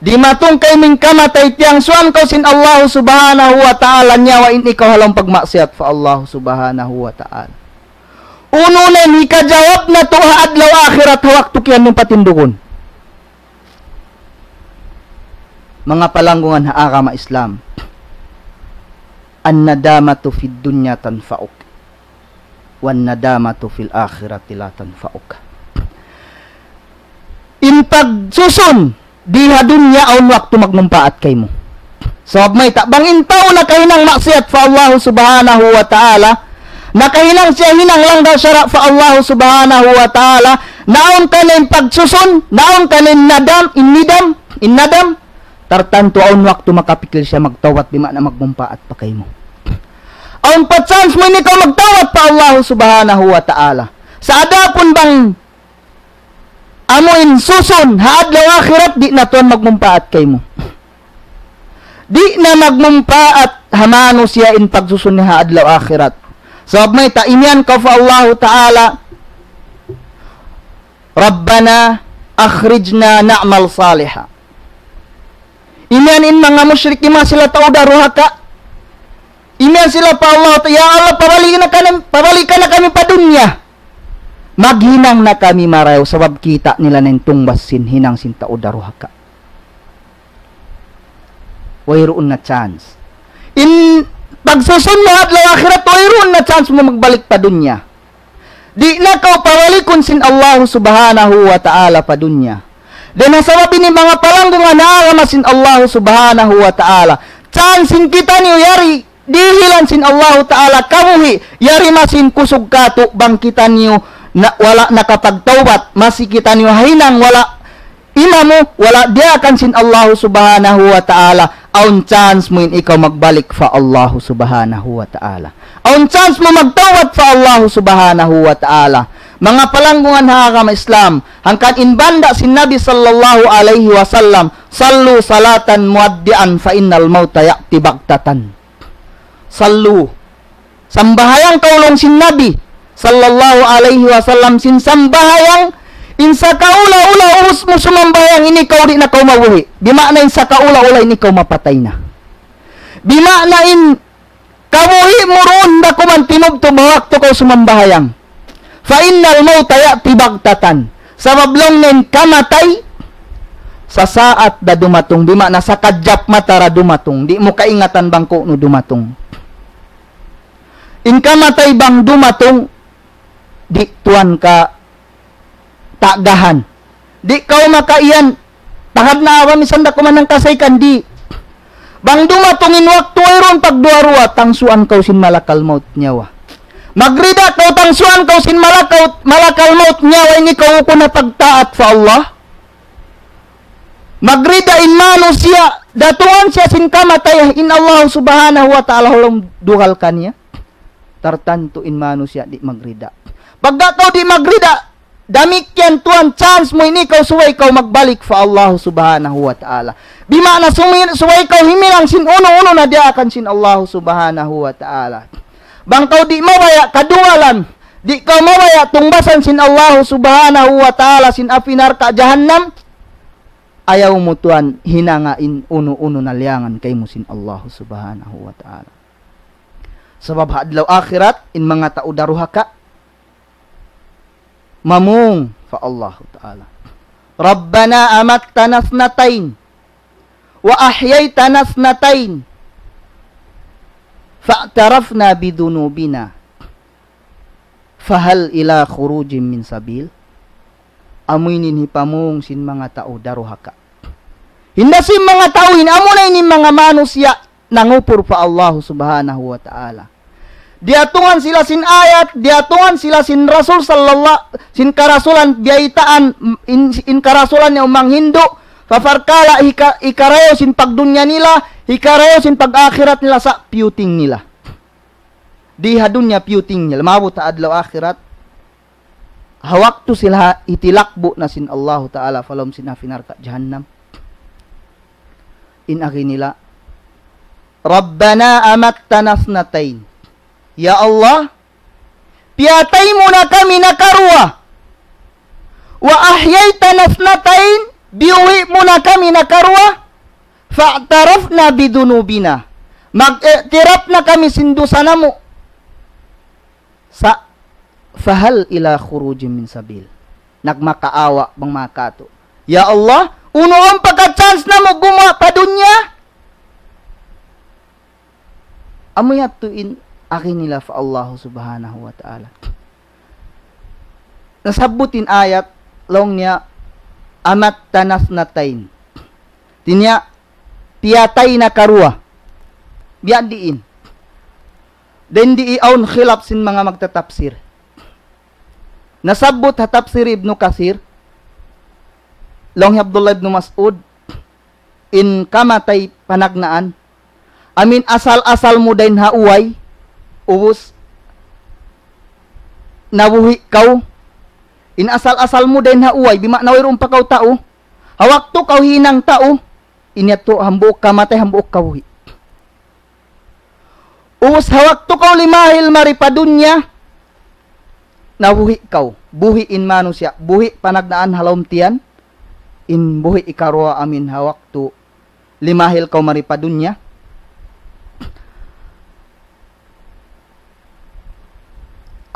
Dimatung kaymu in kamatay, tiyangsuan kaw sin Allahu Subhanahu wa Ta'ala nyawa in ikaw ha lawm pagmaksiyat pa Allahu Subhanahu wa Ta'ala. Unu na in hikajawab natu' ha adlaw akhirat ha waktu kiyan mu patindugun? Manga palanggungan ha agama Islam, الندامة في الدنيا تنفعك والندامة في الآخرة لا تنفعك. In pagsusun di ha dunya awn waktu magmumpaat kaymu. Sabab mayta', bang in tau nakahinang maksiyat pa Allahu Subhanahu wa Ta'ala, nakahinang siya hinang langgal sara' pa Allahu Subhanahu wa Ta'ala, na awn kaniya in pagsusun, na awn kaniya in nadam, in nidam, in nadam, tartantu awn waktu makapikil siya magtawbat, bima'na magmumpaat pa kaymu. Awn pa chance mu ini kaw magtawbat pa Allahu Subhanahu wa Ta'ala. Sa' adapun bang amu in susun ha adlaw akhirat, di' na tuwan magmumpaat kaymu. Di' na magmumpaat ha manusiya' in pagsusun niya ha adlaw akhirat. Sabab mayta', imiyan kaw pa Allahu Ta'ala, ربنا أخرجنا نعمل صالحا. Imiyan in manga mushrik, in manga sila tau daruhaka. Imiyan sila pa Allah, "Ya Allah, pabalikan na kami, pabalikan na kami pa dunya. Maghinang na kami marayaw," sabab kita' nila na in tungbas sin hinang sin tau daruhaka. Wayruun na chance. In pagsusun mu adlaw akhirat, wayruun na chance mu magbalik pa dunya. Di' na kaw pabalikun sin Allahu Subhanahu wa Ta'ala pa dunya. Dayn ha sabab ini, manga palanggungan ha agama sin Allahu Subhanahu wa Ta'ala, chance sin kitaniyu yari dihilan sin Allahu Ta'ala kabuhi', yari masi in kusug katu' bang kitaniyu na, wala' nakapagtawbat, masi kitaniyu ha hinang wala' imamu, wala' diyaakan sin Allahu Subhanahu wa Ta'ala, awn chance mu in ikaw magbalik pa Allahu Subhanahu wa Ta'ala. Awn chance mu magtawbat pa Allahu Subhanahu wa Ta'ala. Manga palanggungan ha agama Islam, hangkan in banda' sin Nabi sallallahu alayhi wasallam, صلوا صلاة مودع فإن الموت يأتي بغتة. صلوا. Sambahayang kaw laung sin Nabi sallallahu alayhi wasallam sin sambahayang in sakaula-ula ubus mu sumambahayang ini kaw di' na kaw mabuhi'. Bima'na in sakaula-ula ini kaw mapatay na. Bima'na in kabuhi' mu duun da kuman timubtub ha waktu kaw sumambahayang. فإن الموت يأتي بغتة. Sabab laung niya in kamatay sasaat da dumatung, bima'na sakadjap mata da dumatung, di' mu kaingatan bang ku'nu dumatung. In kamatay bang dumatung, di' tuwan ka tagahan. Di' kaw makaiyan, tagad na awa misan da kuman hangkasaykan, di'. Bang dumatung in waktu wayruun pagduwa-ruwa, tangsuan kaw sin malakal maut nyawa. Magrida kaw, tangsuan kaw sin malakal, malakal maut nyawa, ini kaw ukun ha pagtaat pa Allah. Magrida in manusiya', datungan siya sin kamatay, in Allah Subhanahu wa Ta'ala ha lawm dugal kaniya. Tartantu in manusiya' di' magrida. Pagga kaw di' magrida, damikkiyan tuwan chance mu ini kaw subay kaw magbalik pa Allah Subhanahu wa Ta'ala. Bima'na sumi-, subay kaw himinang sin unu-unu na diyaakan sin Allah Subhanahu wa Ta'ala. Bang kaw di' mabaya' kadugalan, di' kaw mabaya' tungbasan sin Allah Subhanahu wa Ta'ala sin api narka' jahannam, ayaw mu tuwan hinanga in unu-unu na liyangan kaymu sin Allah Subhanahu wa Ta'ala. Sabab ha adlaw akhirat, in manga tau daruhaka, mamung pa Allah Ta'ala. ربنا أمتنا اثنتين وأحييتنا اثنتين فاعترفنا بذنوبنا فهل إلى خروج من سبيل. Amu ini in hipamung sin manga tau daruhaka. Hinda sin manga tau ini, amuna ini manga manusiya' nangupur pa Allah Subhanahu wa Ta'ala. Diyatungan sila sin ayat, diyatungan sila sin Rasul sallallahu, sin karasulan biyaytaan, in, in karasulan niya umang hindu', paparkala' hika-, hikarayaw sin pagdunya nila, hikarayaw sin pag-akhirat nila sa' piyuting nila. Di ha dunya piyuting nila, maabut ha adlaw akhirat. Ha waktu sila hitilakbu' na sin Allahu Ta'ala pa lawm sin api narka' jahannam. In agi nila, ربنا أمتنا اثنتين. Ya Allah, piyatay mu na kami nakaruwa. وأحييتنا اثنتين, Biyuhi' mu na kami nakaruwa, فاعترفنا بذنوبنا. Mag-i'tiraf na kami sin dusa namu'. Sa', فهل إلى خروج من سبيل. Nagmakaawa' bang makatu'. Ya Allah, unu in pagka-chance namu' gumuwa' pa dunya? Amu yadtu in agi nila pa Allah Subhanahu wa Ta'ala. Nasabbut in ayat, laung niya, أماتنا اثنتين. Hāti niya, piyatay na karuwa. Biya' diin. Dayn di awn khilaf sin manga magtatapsir. Nasabbut ha tafsir Ibnu Kathir, laung hi Abdullah ibn Mas'ud, in kamatay panagnaan, amuin asal-asal mu dayn ha uway, ubus nabuhi' kaw. In asal-asal mu dayn ha uway, bima'na wayruun pa kaw tau. Ha waktu kaw hinang tau, in yadtu hambuuk kamatay, hambuuk kabuhi'. Ubus ha waktu kaw limahil mari pa dunya, nabuhi' kaw. Buhi' in manusiya', buhi' panagnaan ha lawm tiyan, in buhi' ikaruwa amuin ha waktu limahil kaw mari pa dunya.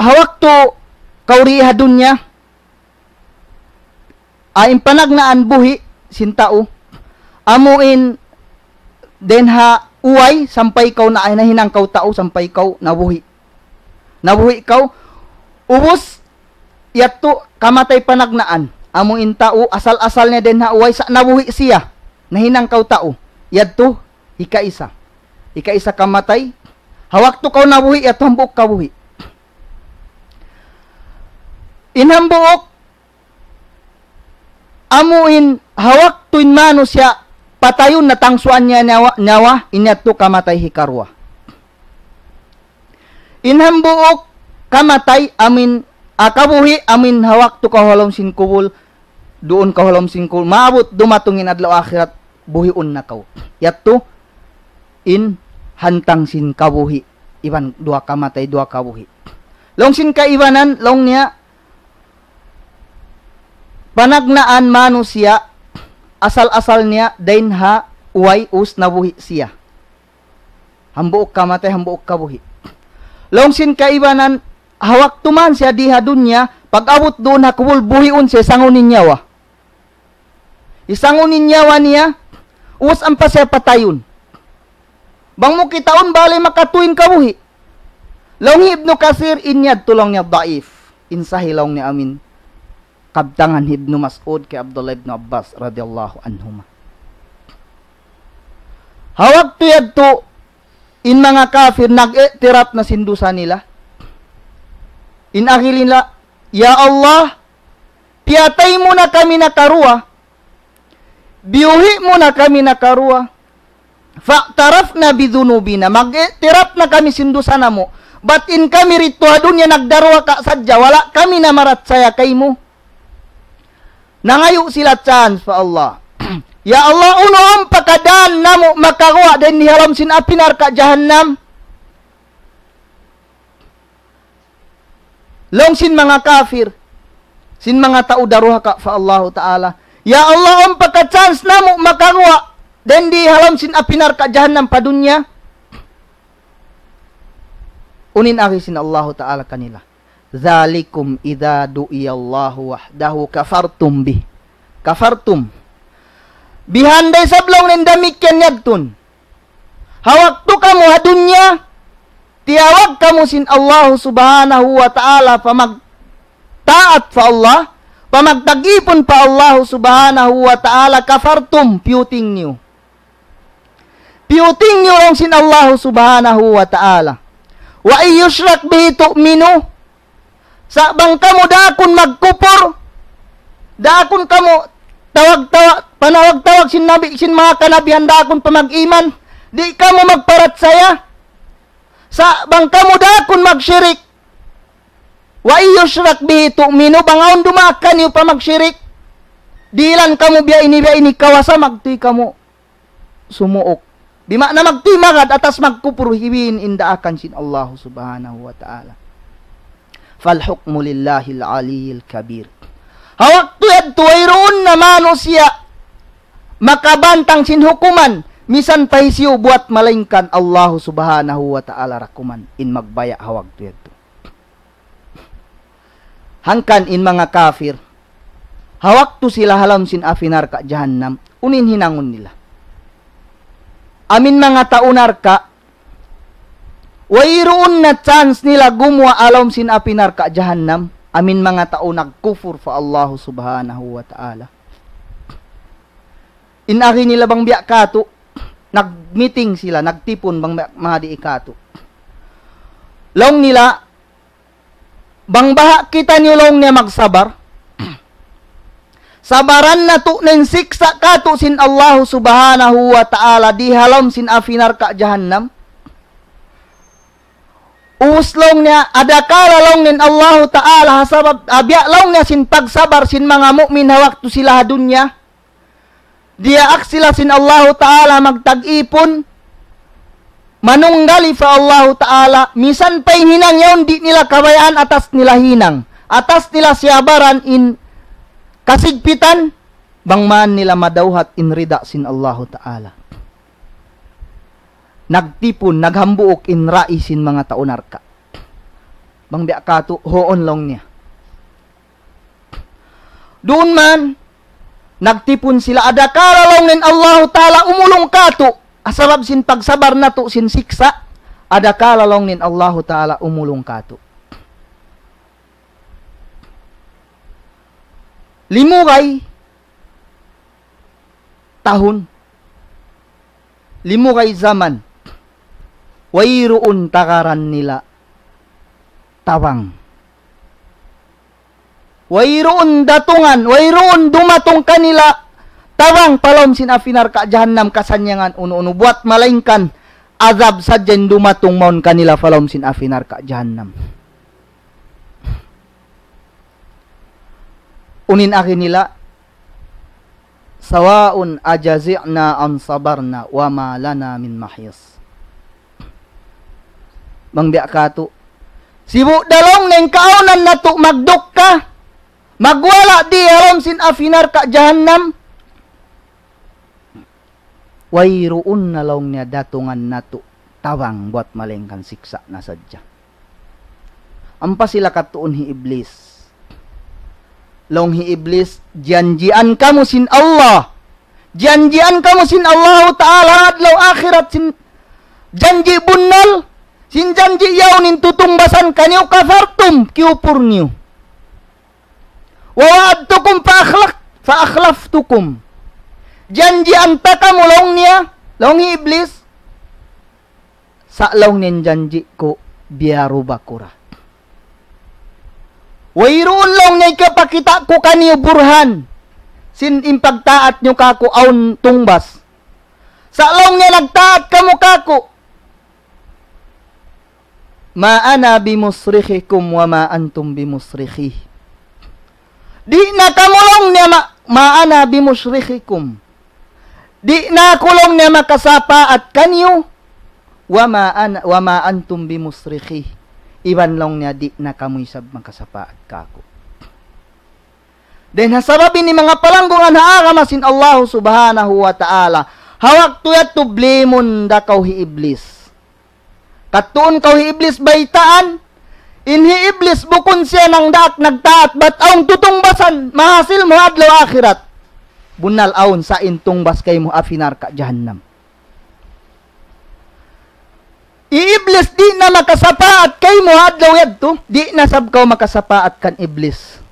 Ha waktu kaw di ha dunya, in panagnaan buhi' sin tau, amuin dayn ha uway sampay kaw na, nahinang kaw tau sampay kaw nabuhi'. Nabuhi' kaw, ubus yadtu kamatay panagnaan. Amuin tau, asal-asal niya dayn ha uway sa' nabuhi' siya. Nahinang kaw tau. Yadtu, hikaisa. Hikaisa kamatay. Ha waktu kaw nabuhi', yadtu hambuuk kabuhi'. In hambuuk, amuin ha waktu in manusiya' patayun na tangsuan niya nyawa, nyawa, in yadtu kamatay hikaruwa. In hambuuk kamatay amuin, ah, kabuhi' amuin ha waktu kaw ha lawm sin kubul, duun kaw ha lawm sin kubul, maabut dumatung in adlaw akhirat, buhiun na kaw. Yadtu, in hantang sin kabuhi', iban duwa kamatay, duwa kabuhi'. Laung sin kaibanan, laung niya, panagnaan manusiya', asal-asal niya, dayn ha uway ubus nabuhi' siya. Hambuuk kamatay, hambuuk kabuhi'. Laung sin kaibanan, ha waktu man siya di ha dunya, pag-abut duun ha kubul, buhiun siya, sangun in nyawa. Hisangun in nyawa niya, ubus ampa siya patayun. Bang mu kitaun, bali makatu in kabuhi'. Laung hi Ibnu Kathir, in yadtu laung niya daif. In sahih laung niya amuin kabtangan hi Ibnu Mas'ud kay Abdullah ibn Abbas radiyallahu anhuma. Ha waktu yadtu, in manga kafir nag-i'tiraf na sin dusa nila. In agi nila, "Ya Allah, piyatay mu na kami nakaruwa, biyuhi' mu na kami nakaruwa, فاعترفنا بذنوبنا, mag-i'tiraf na kami sin dusa namu'. Bat in kami didtu ha dunya nagdarwaka sadja, wala' kami namarachaya kaymu." Nangayu' sila chance pa Allah. "Ya Allah, unu in pagkadaan namu' makaguwa' dayn di ha lawm sin api narka' jahannam?" Laung sin manga kafir, sin manga tau darwaka pa Allahu Ta'ala, "Ya Allah, unu in pagka-chance namu' makaguwa' dayn di ha lawm sin api narka' jahannam pa dunya?" Unu in agi sin Allahu Ta'ala kanila? "ذلكم إذا دعي الله وحده كفرتم به." Kafartum. Bihan da isab laung niya in damikkiyan yadtu. Ha waktu kamu ha dunya, tiyawag kamu sin Allahu Subhanahu wa Ta'ala pa magtaat pa Allah, pa magtagipun pa Allahu Subhanahu wa Ta'ala, kafartum, piyuting niyu. Piyuting niyu laung sin Allahu Subhanahu wa Ta'ala. "وإن يشرك به تؤمنوا." Sa' bang kamu daakun magkupur, daakun kamu tawag-tawag, panawag-tawag sin nabi, sin manga kanabihan, daakun pa mag-iman, di' kamu magparachaya. Sa' bang kamu daakun magshirik, "وإن يشرك به تؤمنوا," bang awn dumaak kaniyu pa magshirik, dihilan kamu biya' ini, biya' ini kawasa, magtuy kamu sumuuk. Bima'na magtuy magad atas magkupur, hiwin in daakan sin Allahu Subhanahu wa Ta'ala. "فالحكم لله العلي الكبير." Ha waktu yadtu wayruun na manusiya' makabantang sin hukuman, misan pa hisiyu buat malaingkan Allahu Subhanahu wa Ta'ala ra kuman in magbaya' ha waktu yadtu. Hangkan in manga kafir, ha waktu sila ha lawm sin api narka' jahannam, unu in hinangun nila? Amu in manga tau narka', wayruun na chance nila gumuwa' ha lawm sin api narka' jahannam, amu in manga tau nagkufur pa Allahu Subhanahu wa Ta'ala. In agi nila bang biya' katu', nag-meeting sila, nagtipun bang biya' madi katu'. Laung nila, bang baha' kitaniyu laung niya magsabar. Sabaran natu' na in siksa' katu' sin Allahu Subhanahu wa Ta'ala di ha lawm sin api narka' jahannam. Ubus laung niya, adakala laung niya in Allahu Ta'ala, ha sabab, ha biya' laung niya sin pagsabar sin manga mu'min ha waktu sila ha dunya. Diyaak sila sin Allahu Ta'ala magtag-ipun, manunggali pa Allahu Ta'ala, misan pa in hinang yaun di' nila kabayaan atas nila hinang, atas nila siyabaran in kasigpitan, bang man nila madawhat in rida sin Allahu Ta'ala. Nagtipun, naghambuuk in rai sin manga tau narka'. Bang biya' katu', huun laung niya. Duun man, nagtipun sila, adakala laung niya in Allahu Ta'ala umulung katu', ha sabab sin pagsabar natu' sin siksa', adakala laung niya in Allahu Ta'ala umulung katu'. Limugay tahun, limugay jaman, wayruun tagaran nila tabang. Wayruun datungan, wayruun dumatung kanila tabang pa lawm sin api narka' jahannam kasannyangan unu-unu buat malaingkan azab sadja in dumatung mawn kanila pa lawm sin api narka' jahannam. Unu in agi nila, سواء أجزعنا أم صبرنا وما لنا من محيص. Bang biya' katu', sibu' da laung niya in kaawnan natu' magdukka, magwala' di ha lawm sin api narka' jahannam. Wayruun na laung niya datungan natu' tabang buat malaingkan siksa' na sadja. Ampa sila katuun hi Iblis. Laung hi Iblis, janjian kamu sin Allah. Janjian kamu sin Allahu Ta'ala adlaw akhirat sin janji' bunnal, sin janji' yaun in tutungbasan kaniyu, kafartum, kiyupur niyu. ووعدتكم فأخلف-, فأخلفتكم. Janjian ta kamu laung niya, laung hi Iblis. Sa' laung niya in janji' ku, biyaruba ku ra. Wayruun laung niya hikapakita' ku kaniyu burhan. Sin in pagtaat niyu kāku' awn tungbas. Sa' laung niya nagtaat kamu kāku'. ما أنا بمصرخكم وما أنتم بمصرخي. Di' na kamu laung niya ma-, ما أنا بمصرخكم. Di' na aku laung niya makasapaat kaniyu. وما أنا، وما أنتم بمصرخي. Iban laung niya di' na kamu isab makasapaat kāku'. Dayn ha sabab ini manga palanggungan ha agama sin Allahu Subhanahu wa Ta'ala. Ha waktu yadtu blimun da kaw hi Iblis. Katuun kaw hi Iblis baytaan, in hi Iblis bukun siya nagdaak nagtaat, bat awn tutungbasan, mahasil mu adlaw akhirat. Bunnal awn sa' in tungbas kaymu api narka' jahannam. Hi Iblis di' na makasapaat kaymu adlaw yadtu, di' na sab kaw makasapaat kan Iblis.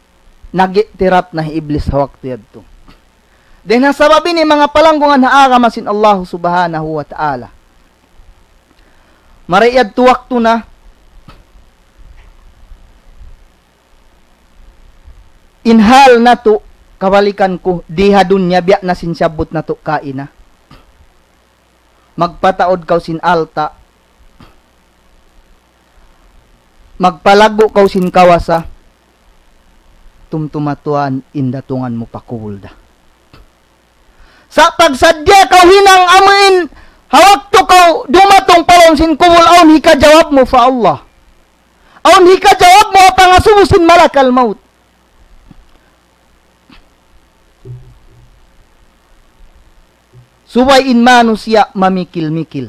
Nag-i'tirap na hi Iblis ha waktu yadtu. Dayn ha sabab ini manga palanggungan ha agama sin Allahu Subhanahu wa Ta'ala. Mari yadtu waktu na, in hal natu', kabalikan ku, di ha dunya biya' na sin siyabbut natu' kaina. Magpataud kaw sin alta'. Magpalaggu' kaw sin kawasa. Tumtuma tuwan in datungan mu pa kubul da. Sa' pagsadja kaw hinang amu in ha waktu kaw dumatung pa lawm sin kubul awn hikajawab mu pa Allah. Awn hikajawab mu ha pangasubu sin malakal maut. Subay in manusiya' mamikil-mikil.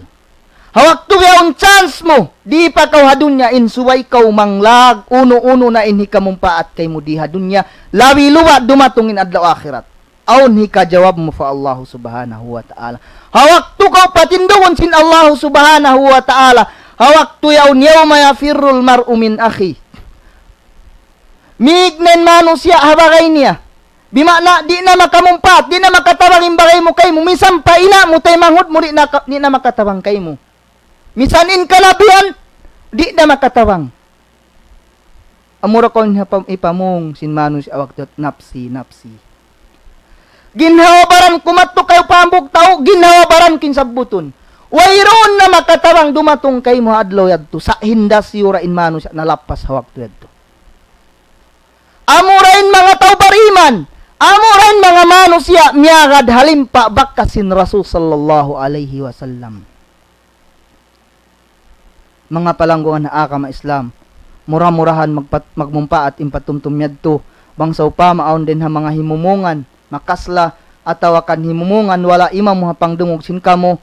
Ha waktu yaun chance mu, di' pa kaw ha dunya in subay kaw manglag, unu-unu na in hikamumpaat kaymu di ha dunya, labi luba' dumatung in adlaw akhirat. Awn hikajawab mu pa Allahu Subhanahu wa Ta'ala. Ha waktu kaw patindugun sin Allahu Subhanahu wa Ta'ala, ha waktu yaun, يوم يفر المرء من أخيه. Mīg na in manusiya' ha bagay niya. Bima'na, di' na makamumpaat, di' na makatabang in bagay mu kaymu, misan pa ina' mu taymanghud mu, di' na ka-, di' na makatabang kaymu. Misan in kalabihan, di' na makatabang. Amura kaw niya pa-, ipamung sin manusiya' waktu, "Nafsi, nafsi." Ginhawa-baran ku madtu kayu pa hambuuk tau, ginhawa-baran ku in sabbutun. Wayruun na makatabang dumatung kaymu ha adlaw yadtu, sa' hinda siyura in manusiya' nalappas ha waktu yadtu. Amura in manga tau bariman, amura in manga manusiya' miyagad ha limpa bakas sin Rasul sallallahu alayhi wasallam. Manga palanggungan ha agama Islam, mura-murahan magpat-, magmumpaat in patumtum yadtu, bang sawpama awn dayn ha manga himumungan, makasla, atawa kan himumungan, wala' imamu ha pangdungug sin kamu,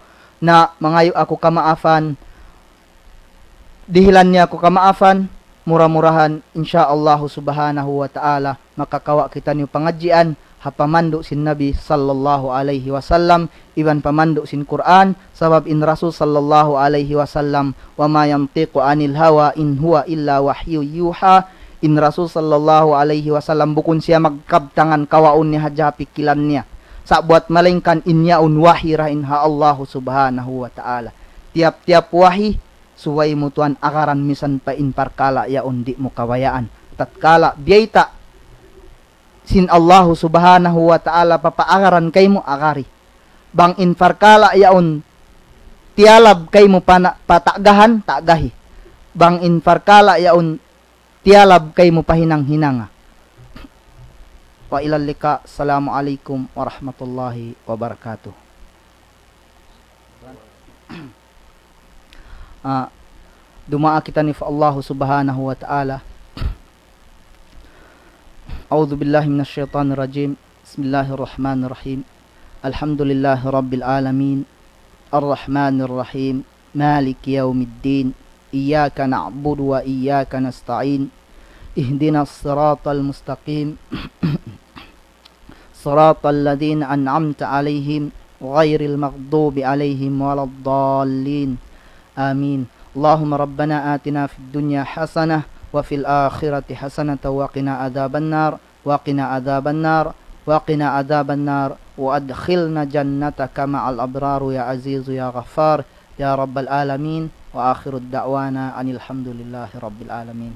na mangayu' aku kamaafan, dihilan niya aku kamaafan, mura-murahan, insya Allahu Subhanahu wa Ta'ala, makakawa' kitaniyu pangadjian, ha pamandu' sin Nabi sallallahu alayhi wasallam, iban pamandu' sin Qur'an, sabab in Rasul sallallahu alayhi wasallam, وما ينطق عن الهوى إن هو إلا وحي يوحى, in Rasul sallallahu alayhi wasallam bukun siya magkabtangan kawaun niya hadja ha pikilan niya. Sa' buwat malaingkan in yaun wahi dayn ha Allahu Subhanahu wa Ta'ala. Tiyap-tiyap wahi, subay mu tuwan agaran misan pa in parkala' yaun di' mu kabayaan. Tatkala biyayta' sin Allahu Subhanahu wa Ta'ala papaagaran kaymu, agari. Bang in parkala' yaun tiyalab kaymu pana-, pata'gahan, ta'gahi. Bang in parkala' yaun tiyalab kaymu pahinang-hinanga. وإلى اللقاء. السلام عليكم ورحمة الله وبركاته. Ah, duwaa kitaniyu pa Allahu Subhanahu wa Ta'ala. أعوذ بالله من الشيطان الرجيم. بسم الله الرحمن الرحيم. الحمد لله رب العالمين. الرحمن الرحيم. مالك يوم الدين. إياك نعبد وإياك نستعين. اهدنا الصراط المستقيم. صراط الذين أنعمت عليهم غير المغضوب عليهم ولا الضالين. آمين. اللهم ربنا آتنا في الدنيا حسنة وفي الآخرة حسنة وقنا عذاب النار، وقنا عذاب النار، وقنا عذاب النار، وأدخلنا جنتك مع الأبرار يا عزيز يا غفار يا رب العالمين. وآخر دعوانا أن الحمد لله رب العالمين.